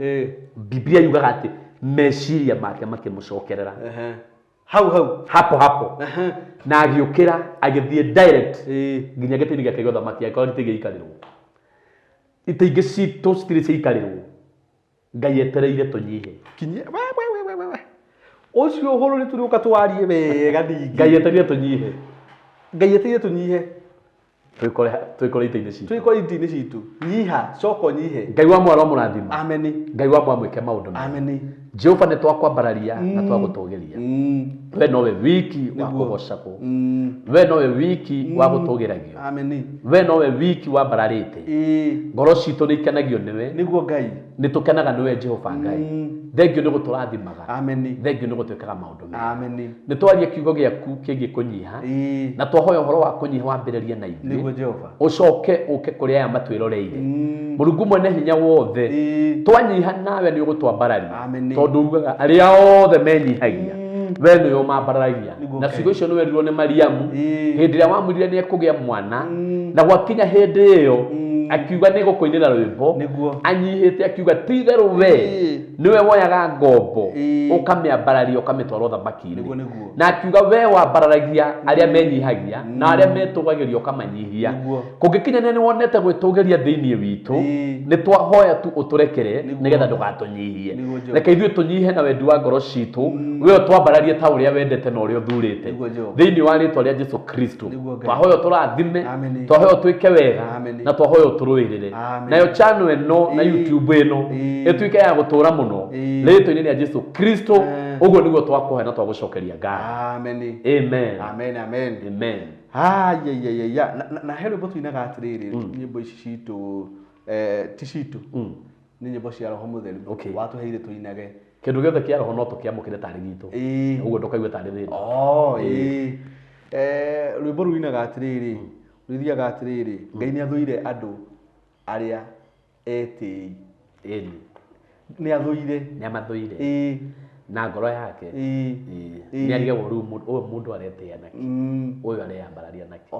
Biblia yugaga atĩ meciria make makĩmũcokerera. Hau hau. Hapo hapo. Na agĩũkĩra agĩthiĩ direct nginya gĩtĩ-inĩ gĩake gĩa ũthamaki agĩkorwo gĩtĩ gĩikarĩrwo. Itĩ ingĩ citũ citirĩ ciaikarĩrwo. Ngai etereire tũnyihe. Kinye we we we we we. Ũcio ũhoro nĩ tũrĩũka twarie wega ningĩ. Ngai etereire tũnyihe. Ngai etereire tũnyihe. Twĩkore itĩ-inĩ citũ. Twĩkore itĩ-inĩ citũ. Nyiha, coka ũnyihe. Ngai wa mwaro mũrathima. Ameni. Ngai wa mwaro mwĩke maũndũ mega. Ameni. Jehova nĩ twakwambararia na twagũtũgĩria. We nowe wiki wa kũgocagwo. We nowe wiki wa gũtũgĩragio. Ameni. We nowe wiki wambararĩte. Ngoro citũ nĩ ikenagio nĩwe. Nĩguo Ngai. Nĩ tũkenaga nĩwe Jehova Ngai. Thengiũ nĩ gũtũrathimaga. Ameni. Thengiũ nĩ gũtwĩkaga maũndũ mega. Ameni. Nĩ twaria kiugo gĩaku kĩgiĩ kũnyiha. Na twahoya ũhoro wa kũnyiha wambĩrĩrie na ithuĩ. Nĩguo Jehova. Ũcoke ũke kũrĩ aya matwĩroreire. Mũrungu mwene hinya wothe. Twanyiha nawe nĩ ũgũtwambararia. Ameni. Tondũ ugaga arĩa othe menyihagia we nĩwe ũmambararagia. Na ciugo icio nĩ werirwo nĩ Mariamu hĩndĩ ĩrĩa wamwĩrire nĩ ekũgĩa mwana, na gwakinya hĩndĩ ĩyo akiuga nĩ gũkũinĩra rwĩmbo, anyihĩte akiuga ti itherũ we nĩwe woyaga ngombo ũkamĩambararia ũkamĩtwara ũthamaki-inĩ. Na akiuga we wambararagia arĩa menyihagia na arĩa metũgagĩria ũkamanyihia. Kũngĩkinya nĩ wonete gwĩtũgĩria thĩinĩ witũ, nĩ twahoya tu ũtũrekere nĩgetha ndũgatũnyihie. Reke ithuĩ tũnyihe na wendi wa ngoro citũ, we ũtwambararie ta ũrĩa wendete na ũrĩa ũthurĩte. Thĩinĩ wa rĩtwa rĩa Jesu Kristo. Twahoya ũtũrathime, twahoya ũtwĩke wega, na twahoya ũtũrũĩrĩre. Nayo channel ĩno na YouTube ĩno ĩtuĩke ya gũtũra mũno rĩtwa-inĩ rĩa Jesu Kristo. Ũguo nĩguo twakũhe na twagũcokeria ngatho. Amen. Amen. Amen, amen. Amen. Haya, na he rwĩmbo tuinaga atĩrĩrĩ, nyĩmbo ici citũ ti citũ, nĩ nyĩmbo cia Roho Mũtheru watũheire tũinage. Kĩndũ gĩothe kĩa Roho no tũkĩamũkĩre tarĩ gitũ. Ũguo ndũkaigue tarĩ thĩna. Rwĩmbo ruinaga atĩrĩrĩ, rũthiaga atĩrĩrĩ, Ngai nĩ athũire andũ arĩa etĩi. Nĩ athũire. Nĩ amathũire. Na ngoro yake. Nĩ arigagwo rĩu ũyũ mũndũ aretĩa nake. Ũyũ areyambararia nake.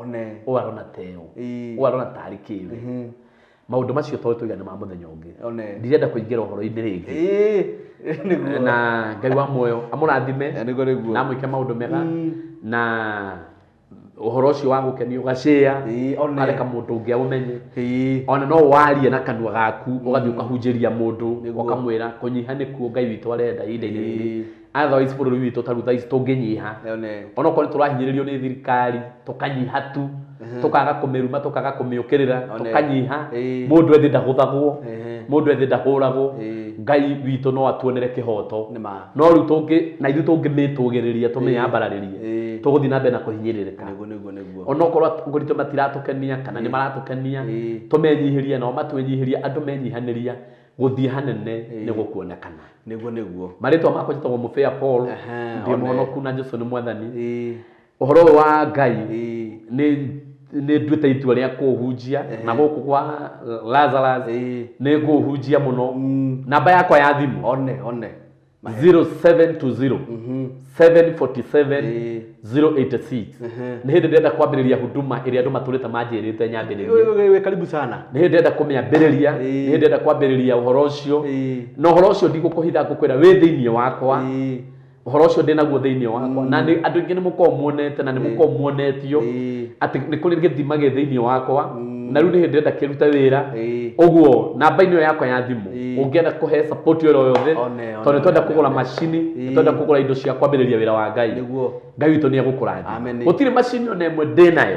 Ũyũ arona teo. Ũyũ arona tarĩ kĩwe. Maũndũ macio tondũ tũiga nĩ ma mũthenya ũngĩ. One. Ndirenda kũingĩra ũhoro-inĩ rĩngĩ. Nĩguo. Na Ngai wa muoyo amũrathime. Nĩguo nĩguo. Na amwĩke maũndũ mega. Na ũhoro ũcio wa gũkenia ũgacĩa. One. Areka mũndũ ũngĩ aũmenye. Ona no warie na kanua gaku ũgathiĩ ũkahunjĩria mũndũ ũkamwĩra kũnyiha nĩkuo Ngai witũ arenda ihinda-inĩ rĩrĩ. Otherwise bũrũri witũ ta rĩu thaa ici tũngĩnyiha, onokorwo nĩ tũrahinyĩrĩrio nĩ thirikari tũkanyiha tu, tũkaga kũmĩruma, tũkaga kũmĩũkĩrĩra, tũkanyiha. Mũndũ ethĩ ndagũthagwo, mũndũ ethĩ ndahũragwo, Ngai witũ no atuonere kĩhoto. No rĩu tũngĩ, na ithuĩ tũngĩmĩtũgĩrĩria, tũmĩambararĩrie, tũgũthiĩ na mbere na kũhinyĩrĩrĩka. Onokorwo atongoria aitũ matiratũkenia kana nĩ maratũkenia, tũmenyihĩrie nao matwĩnyihĩrie, andũ menyihanĩria, gũthiĩ hanene nĩ gũkuonekana. Nĩguo nĩguo. Marĩtwa makwa njĩtagwo Mũbĩa Paul, ndĩ mũhonoku na Jesũ nĩ mwathani. Ũhoro ũyũ wa Ngai nĩ nĩ nduĩte itua rĩa kũũhunjia na gũkũ kwa Lazarus nĩ ngũũhunjia mũno. Namba yakwa ya thimũ One one. 0720 747 086. Nĩ hĩndĩ ndĩrenda kwambĩrĩria huduma ĩrĩa andũ matũrĩte manjĩrĩte nyambĩrĩrie. Wĩ karibu sana. Nĩ hĩndĩ ndĩrenda kũmĩambĩrĩria, nĩ hĩndĩ ndĩrenda kwambĩrĩria ũhoro ũcio. Na ũhoro ũcio ndigũkũhitha, ngũkwĩra wĩ thĩinĩ wakwa. Ũhoro ũcio ndĩnaguo thĩinĩ wakwa. Na nĩ andũ aingĩ nĩ mũkoragwo muonete na nĩ mũkoragwo muonetio atĩ nĩ kũrĩ gĩthima gĩ thĩinĩ wakwa. Na rĩu nĩ hĩndĩ ndĩrenda kĩrute wĩra. Ũguo namba-inĩ ĩyo yakwa ya thimũ ũngĩenda kũhe support ĩyo yothe, tondũ nĩ twenda kũgũra macini, nĩ twenda kũgũra indo cia kwambĩrĩria wĩra wa Ngai. Ngai witũ nĩ egũkũrathima. Gũtirĩ macini ona ĩmwe ndĩnayo,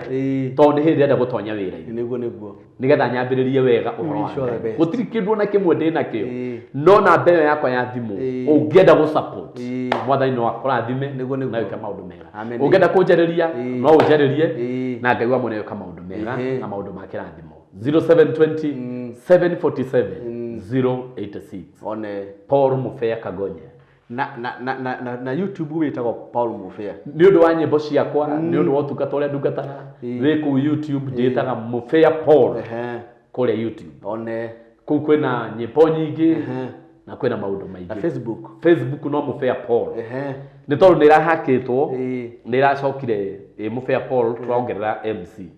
tondũ nĩ hĩndĩ ndĩrenda gũtonya wĩra-inĩ. Nĩguo nĩguo. Nĩgetha nyambĩrĩrie wega ũhoro wa Ngai. Gũtirĩ kĩndũ ona kĩmwe ndĩnakĩo. No namba ĩyo yakwa ya thimũ ũngĩenda gũ support, mwathani no akũrathime na wĩke maũndũ mega. Ũngĩenda kũnjarĩria no ũnjarĩrie, na Ngai wa mwene wĩka maũndũ mega na maũndũ ma kĩrathimo. 0720 747 086. One. Paul Mũbea Kagonye. Na na na na na, na YouTube wĩtagwo Paul Mũbea. Nĩ ũndũ wa nyĩmbo ciakwa, nĩ ũndũ wa ũtungata ũrĩa ndungataga, wĩ kũu YouTube ndĩtaga Mũbea Paul kũrĩa YouTube. One. Kũu kwĩna nyĩmbo nyingĩ na kwĩna maũndũ maingĩ. Na Facebook. Facebook no Mũbea Paul. Nĩ tondũ nĩ ĩrahakĩtwo, nĩ ĩracokire ĩ Mũbea Paul tũrongerera MC.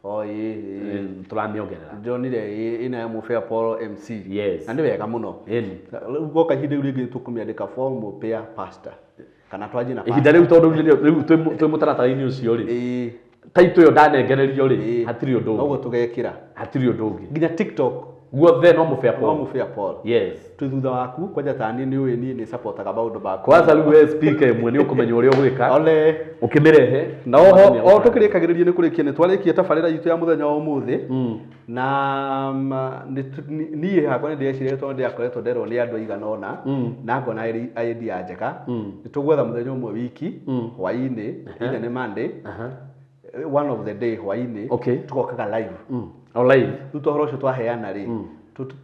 O ĩ. Tũramĩongerera. Ndĩronire ĩna ya Mũbea Paul MC. Yes. Na nĩ wega mũno. Ĩni. Rĩu goka ihinda rĩu rĩngĩ tũkũmĩandĩka Paul Mũbea Pastor. Kana twanjie na ihinda rĩu tondũ rĩu twĩ mũtaratara-inĩ ũcio rĩ. Taitũ ĩyo ndanengererio rĩ, hatirĩ ũndũ ũngĩ. Noguo tũgekĩra. Hatirĩ ũndũ ũngĩ. Nginya TikTok. Guothe no Mũbea Paul. No Mũbea Paul. Yes. Twĩ thutha waku, kwanja ta niĩ nĩ ũĩ niĩ nĩ supportaga maũndũ maku. Kwanza rĩu we speaker ĩmwe nĩ ũkũmenya ũrĩa ũgwĩka. Ole. Ũkĩmĩrehe. Na oho o tũkĩrĩkagĩrĩria nĩ kũrĩkia nĩ twarĩkia tabarĩra itũ ya mũthenya wa ũmũthĩ. Na niĩ hakwa nĩ ndĩreciria tondũ ndĩrakoretwo nderwo nĩ andũ aigana ũna na ngona ĩrĩ idea njega. Nĩ tũgwetha mũthenya ũmwe wiki hwaĩ-inĩ, either nĩ Monday, one of the day hwaĩ-inĩ, tũgokaga live. O live. Rĩu ta ũhoro ũcio twaheana rĩ,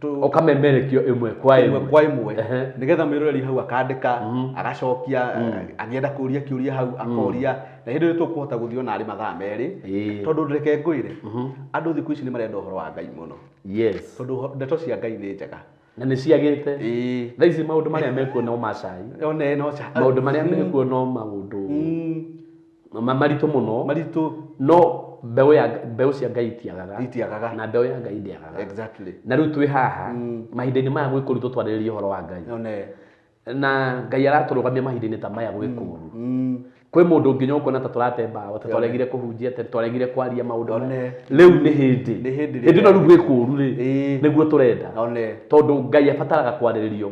Ũkamemerekio ĩmwe kwa ĩmwe. Ĩmwe kwa ĩmwe. Nĩgetha mwĩroreri hau akandĩka, agacokia, angĩenda kũria kĩũria hau akoria, na hĩndĩ ĩyo tũkũhota gũthiĩ ona arĩ mathaa merĩ. Tondũ reke ngwĩre, andũ thikũ ici nĩ marenda ũhoro wa Ngai mũno. Yes. Tondũ ndeto cia Ngai nĩ njega. Na nĩ ciagĩte. Thaa ici maũndũ marĩa mekuo no ma cai. One no cai. Maũndũ marĩa mekuo no maũndũ maritũ mũno. Maritũ. No mbeũ ya mbeũ cia Ngai itiagaga. Itiagaga. Na mbeũ ya Ngai ndĩagaga. Exactly. Na rĩu twĩ haha mahinda-inĩ maya gwĩ kũritũ twarĩrĩrie ũhoro wa Ngai. One. Na Ngai aratũrũgamia mahinda-inĩ ta maya gwĩ kũũru. Kwĩ mũndũ nginya ũkuona ta tũrate mbaũ, ta twaregire kũhunjia, ta twaregire kwaria maũndũ maya. Rĩu nĩ hĩndĩ. Nĩ hĩndĩ Hĩndĩ ĩno rĩu gwĩ kũũru rĩ, nĩguo tũrenda. One. Tondũ Ngai abataraga kwarĩrĩrio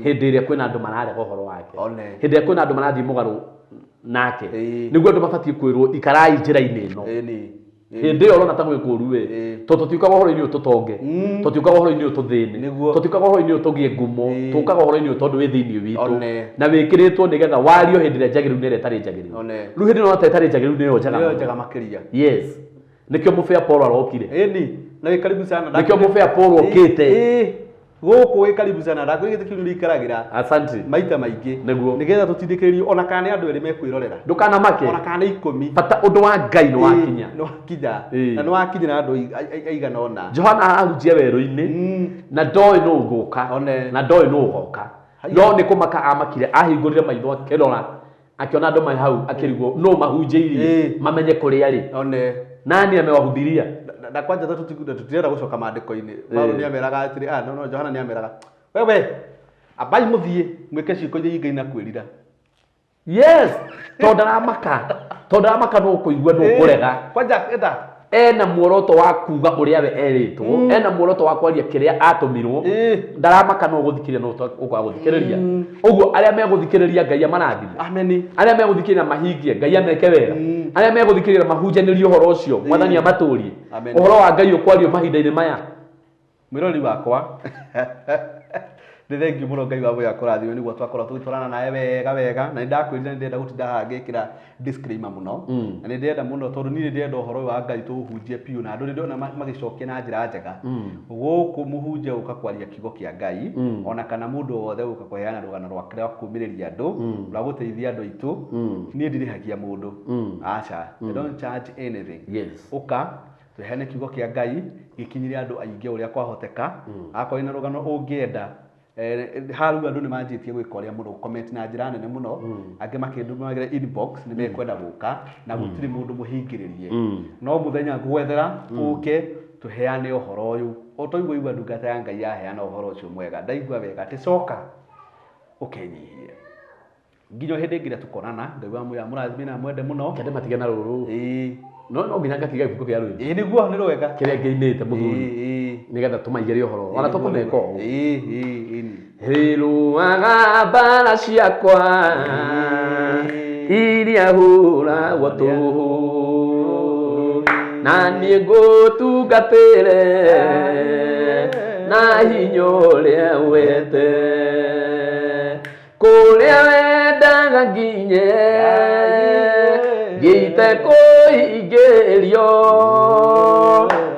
hĩndĩ ĩrĩa kwĩna andũ mararega ũhoro wake. One. Hĩndĩ ĩrĩa kwĩna andũ marathiĩ mũgarũ nake. Nĩguo andũ mabatiĩ kwĩrwo ikarai njĩra-inĩ ĩno. Hĩndĩ ĩyo ũrona ta gwĩ kũũru ĩ, tondũ tũtiũkaga ũhoro-inĩ ũyũ tũtonge, tũtiũkaga ũhoro-inĩ ũyũ tũthĩne, tũtiũkaga ũhoro-inĩ ũyũ tũgĩe ngumo, tũkaga ũhoro-inĩ ũyũ tondũ wĩ thĩinĩ witũ na wĩkĩrĩtwo nĩgetha wario hĩndĩ ĩrĩa njagĩrĩru na ĩrĩa ĩtarĩ njagĩrĩru. Rĩu hĩndĩ ĩno ũrona ta ĩtarĩ njagĩrĩru nĩyo njega Nĩyo mũno. njega makĩria. Yes. Nĩkĩo Mũbea Paul arokire. Ĩni, na wĩ karibu sana. Nĩkĩo Mũbea Paul okĩte. Gũkũ wĩ karibu sana, ndakwĩrire gĩtĩ kĩu nĩũrĩikaragĩra. Asante. Maita maingĩ. Nĩguo. Nĩgetha tũtindĩkĩrĩrio ona kana nĩ andũ erĩ mekwĩrorera. Ndũkanamake. Ona kana nĩ ikũmi. Bata ũndũ wa Ngai nĩ wakinya. Nĩ wakinya. Na nĩ wakinyĩra andũ aigana ũna. Johana arahunjia werũ-inĩ na ndoĩ nũ ũgũka. Na ndoĩ nũ ũgoka. No nĩ kũmaka amakire, ahingũrire maitho akĩrora, akĩona andũ me hau akĩrigwo nũ mahunjĩirie mamenye kũrĩa arĩ. One. Nani amewahubiria? Na kwanja tũtirenda gũcoka maandĩko-inĩ. Paulo nĩ ameraga atĩrĩ, ah, no, no, Johana nĩ ameraga, wewe ambai mũthiĩ mwĩke ciĩko iria ingĩ na kwĩrira. Yes, tondũ ndaramaka, tondũ ndaramaka nũ ũkũigua, nũ ũkũrega. Kwanja enda. Ena muoroto wa kuga ũrĩa we erĩtwo, ena muoroto wa kwaria kĩrĩa atũmirwo. Ndaramaka nũ ũgũthikĩrĩria, nũ ũkwaga gũthikĩrĩria. Ũguo arĩa megũthikĩrĩria, Ngai amarathime. Ameni. Arĩa megũthikĩrĩria mahingie, Ngai ameke wega. Arĩa megũthikĩrĩria mahunjanĩrie ũhoro ũcio, Mwathani amatũrie. Amen. Ũhoro wa Ngai ũkwario mahinda-inĩ maya. Mwĩrori wakwa, nĩ thengiũ mũno. Ngai wa muoyo akũrathime nĩguo twakorwo tũgĩtwarana nawe wega wega. Na nĩ ndakwĩrire nĩ ndĩrenda gũtinda haha ngĩkĩra disclaimer mũno, na nĩ ndĩrenda mũno tondũ niĩ nĩ ndĩrenda ũhoro ũyũ wa Ngai tũũhunjie biũ, na andũ nĩ ndĩrona magĩcokia na njĩra njega. Gũkũ mũhunjia gũka kwaria kiugo kĩa Ngai, ona kana mũndũ o wothe gũka kũheana rũgano rwake rwa kũũmĩrĩria andũ, rwa gũteithia andũ aitũ, niĩ ndirĩhagia mũndũ, aca. I don't charge anything. Ũka tũheane kiugo kĩa Ngai gĩkinyĩre andũ aingĩ ũrĩa kwahoteka. Akorwo na rũgano ũngĩenda, haha rĩu andũ nĩ manjĩtie gwĩka ũrĩa mũno, comment na njĩra nene mũno, angĩ makĩndũmagĩra inbox nĩ mekwenda gũka, na gũtirĩ mũndũ mũhingĩrĩrie. No mũthenya ngwethera ũke tũheane ũhoro ũyũ. O toiguo igua ndungata ya Ngai yaheana ũhoro ũcio mwega, ndaigua wega atĩ coka ũkenyihie. Nginya hĩndĩ ĩngĩ ĩrĩa tũkonana, Ngai wa muoyo amũrathime na amwende mũno. Kende matige na rũrũ. No no nginya ngatiga gĩbuku kĩa rwĩmbo. Ĩĩ, nĩguo nĩ rwega. Kĩrĩa ngĩinĩte mũthuri. Nĩgetha tũmaigĩre ũhoro ona tũkũmeka ũũ. Ĩĩ ĩĩ ĩĩ ni. Hĩrũaga mbara ciakwa iria hũragwo tũhũ, na niĩ ngũtungatĩre na hinya ũrĩa wete kũrĩa wendaga nginye ngĩte kũingĩrio,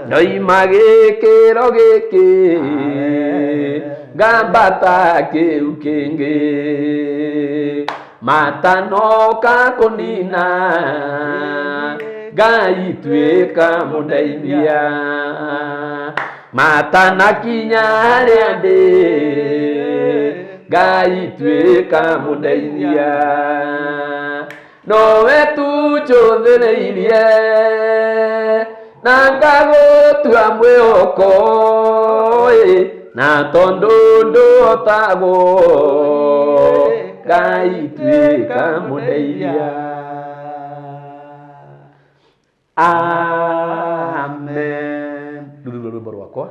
ndoima gĩkĩro gĩkĩ ngambata kĩu kĩngĩ, matanoka kũnina. Ngai tuĩka mũndeithia matanakinya harĩa ndĩ. Ngai tuĩka mũndeithia, nowe tu njũthĩrĩirie na ngagũtua mwĩhoko ĩ, na tondũ ndũhotagwo, Ngai tuĩka mũndeithia. Amen. Rũu nĩruo rwĩmbo rwakwa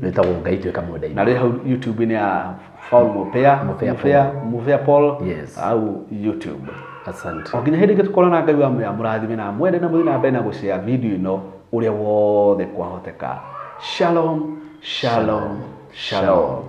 rwĩtagwo Ngai tuĩka mũndeithia. Na rĩ hau YouTube-inĩ ya Paul Mupea. Mupea. Mupea, Mupea Paul. Yes. Au YouTube. Asante. O nginya hĩndĩ ĩngĩ tũkorana, Ngai wa muoyo amũrathime na amwende, na mũthiĩ na mbere na gũshare video ĩno ũrĩa wothe kwahoteka. Shalom, shalom, shalom.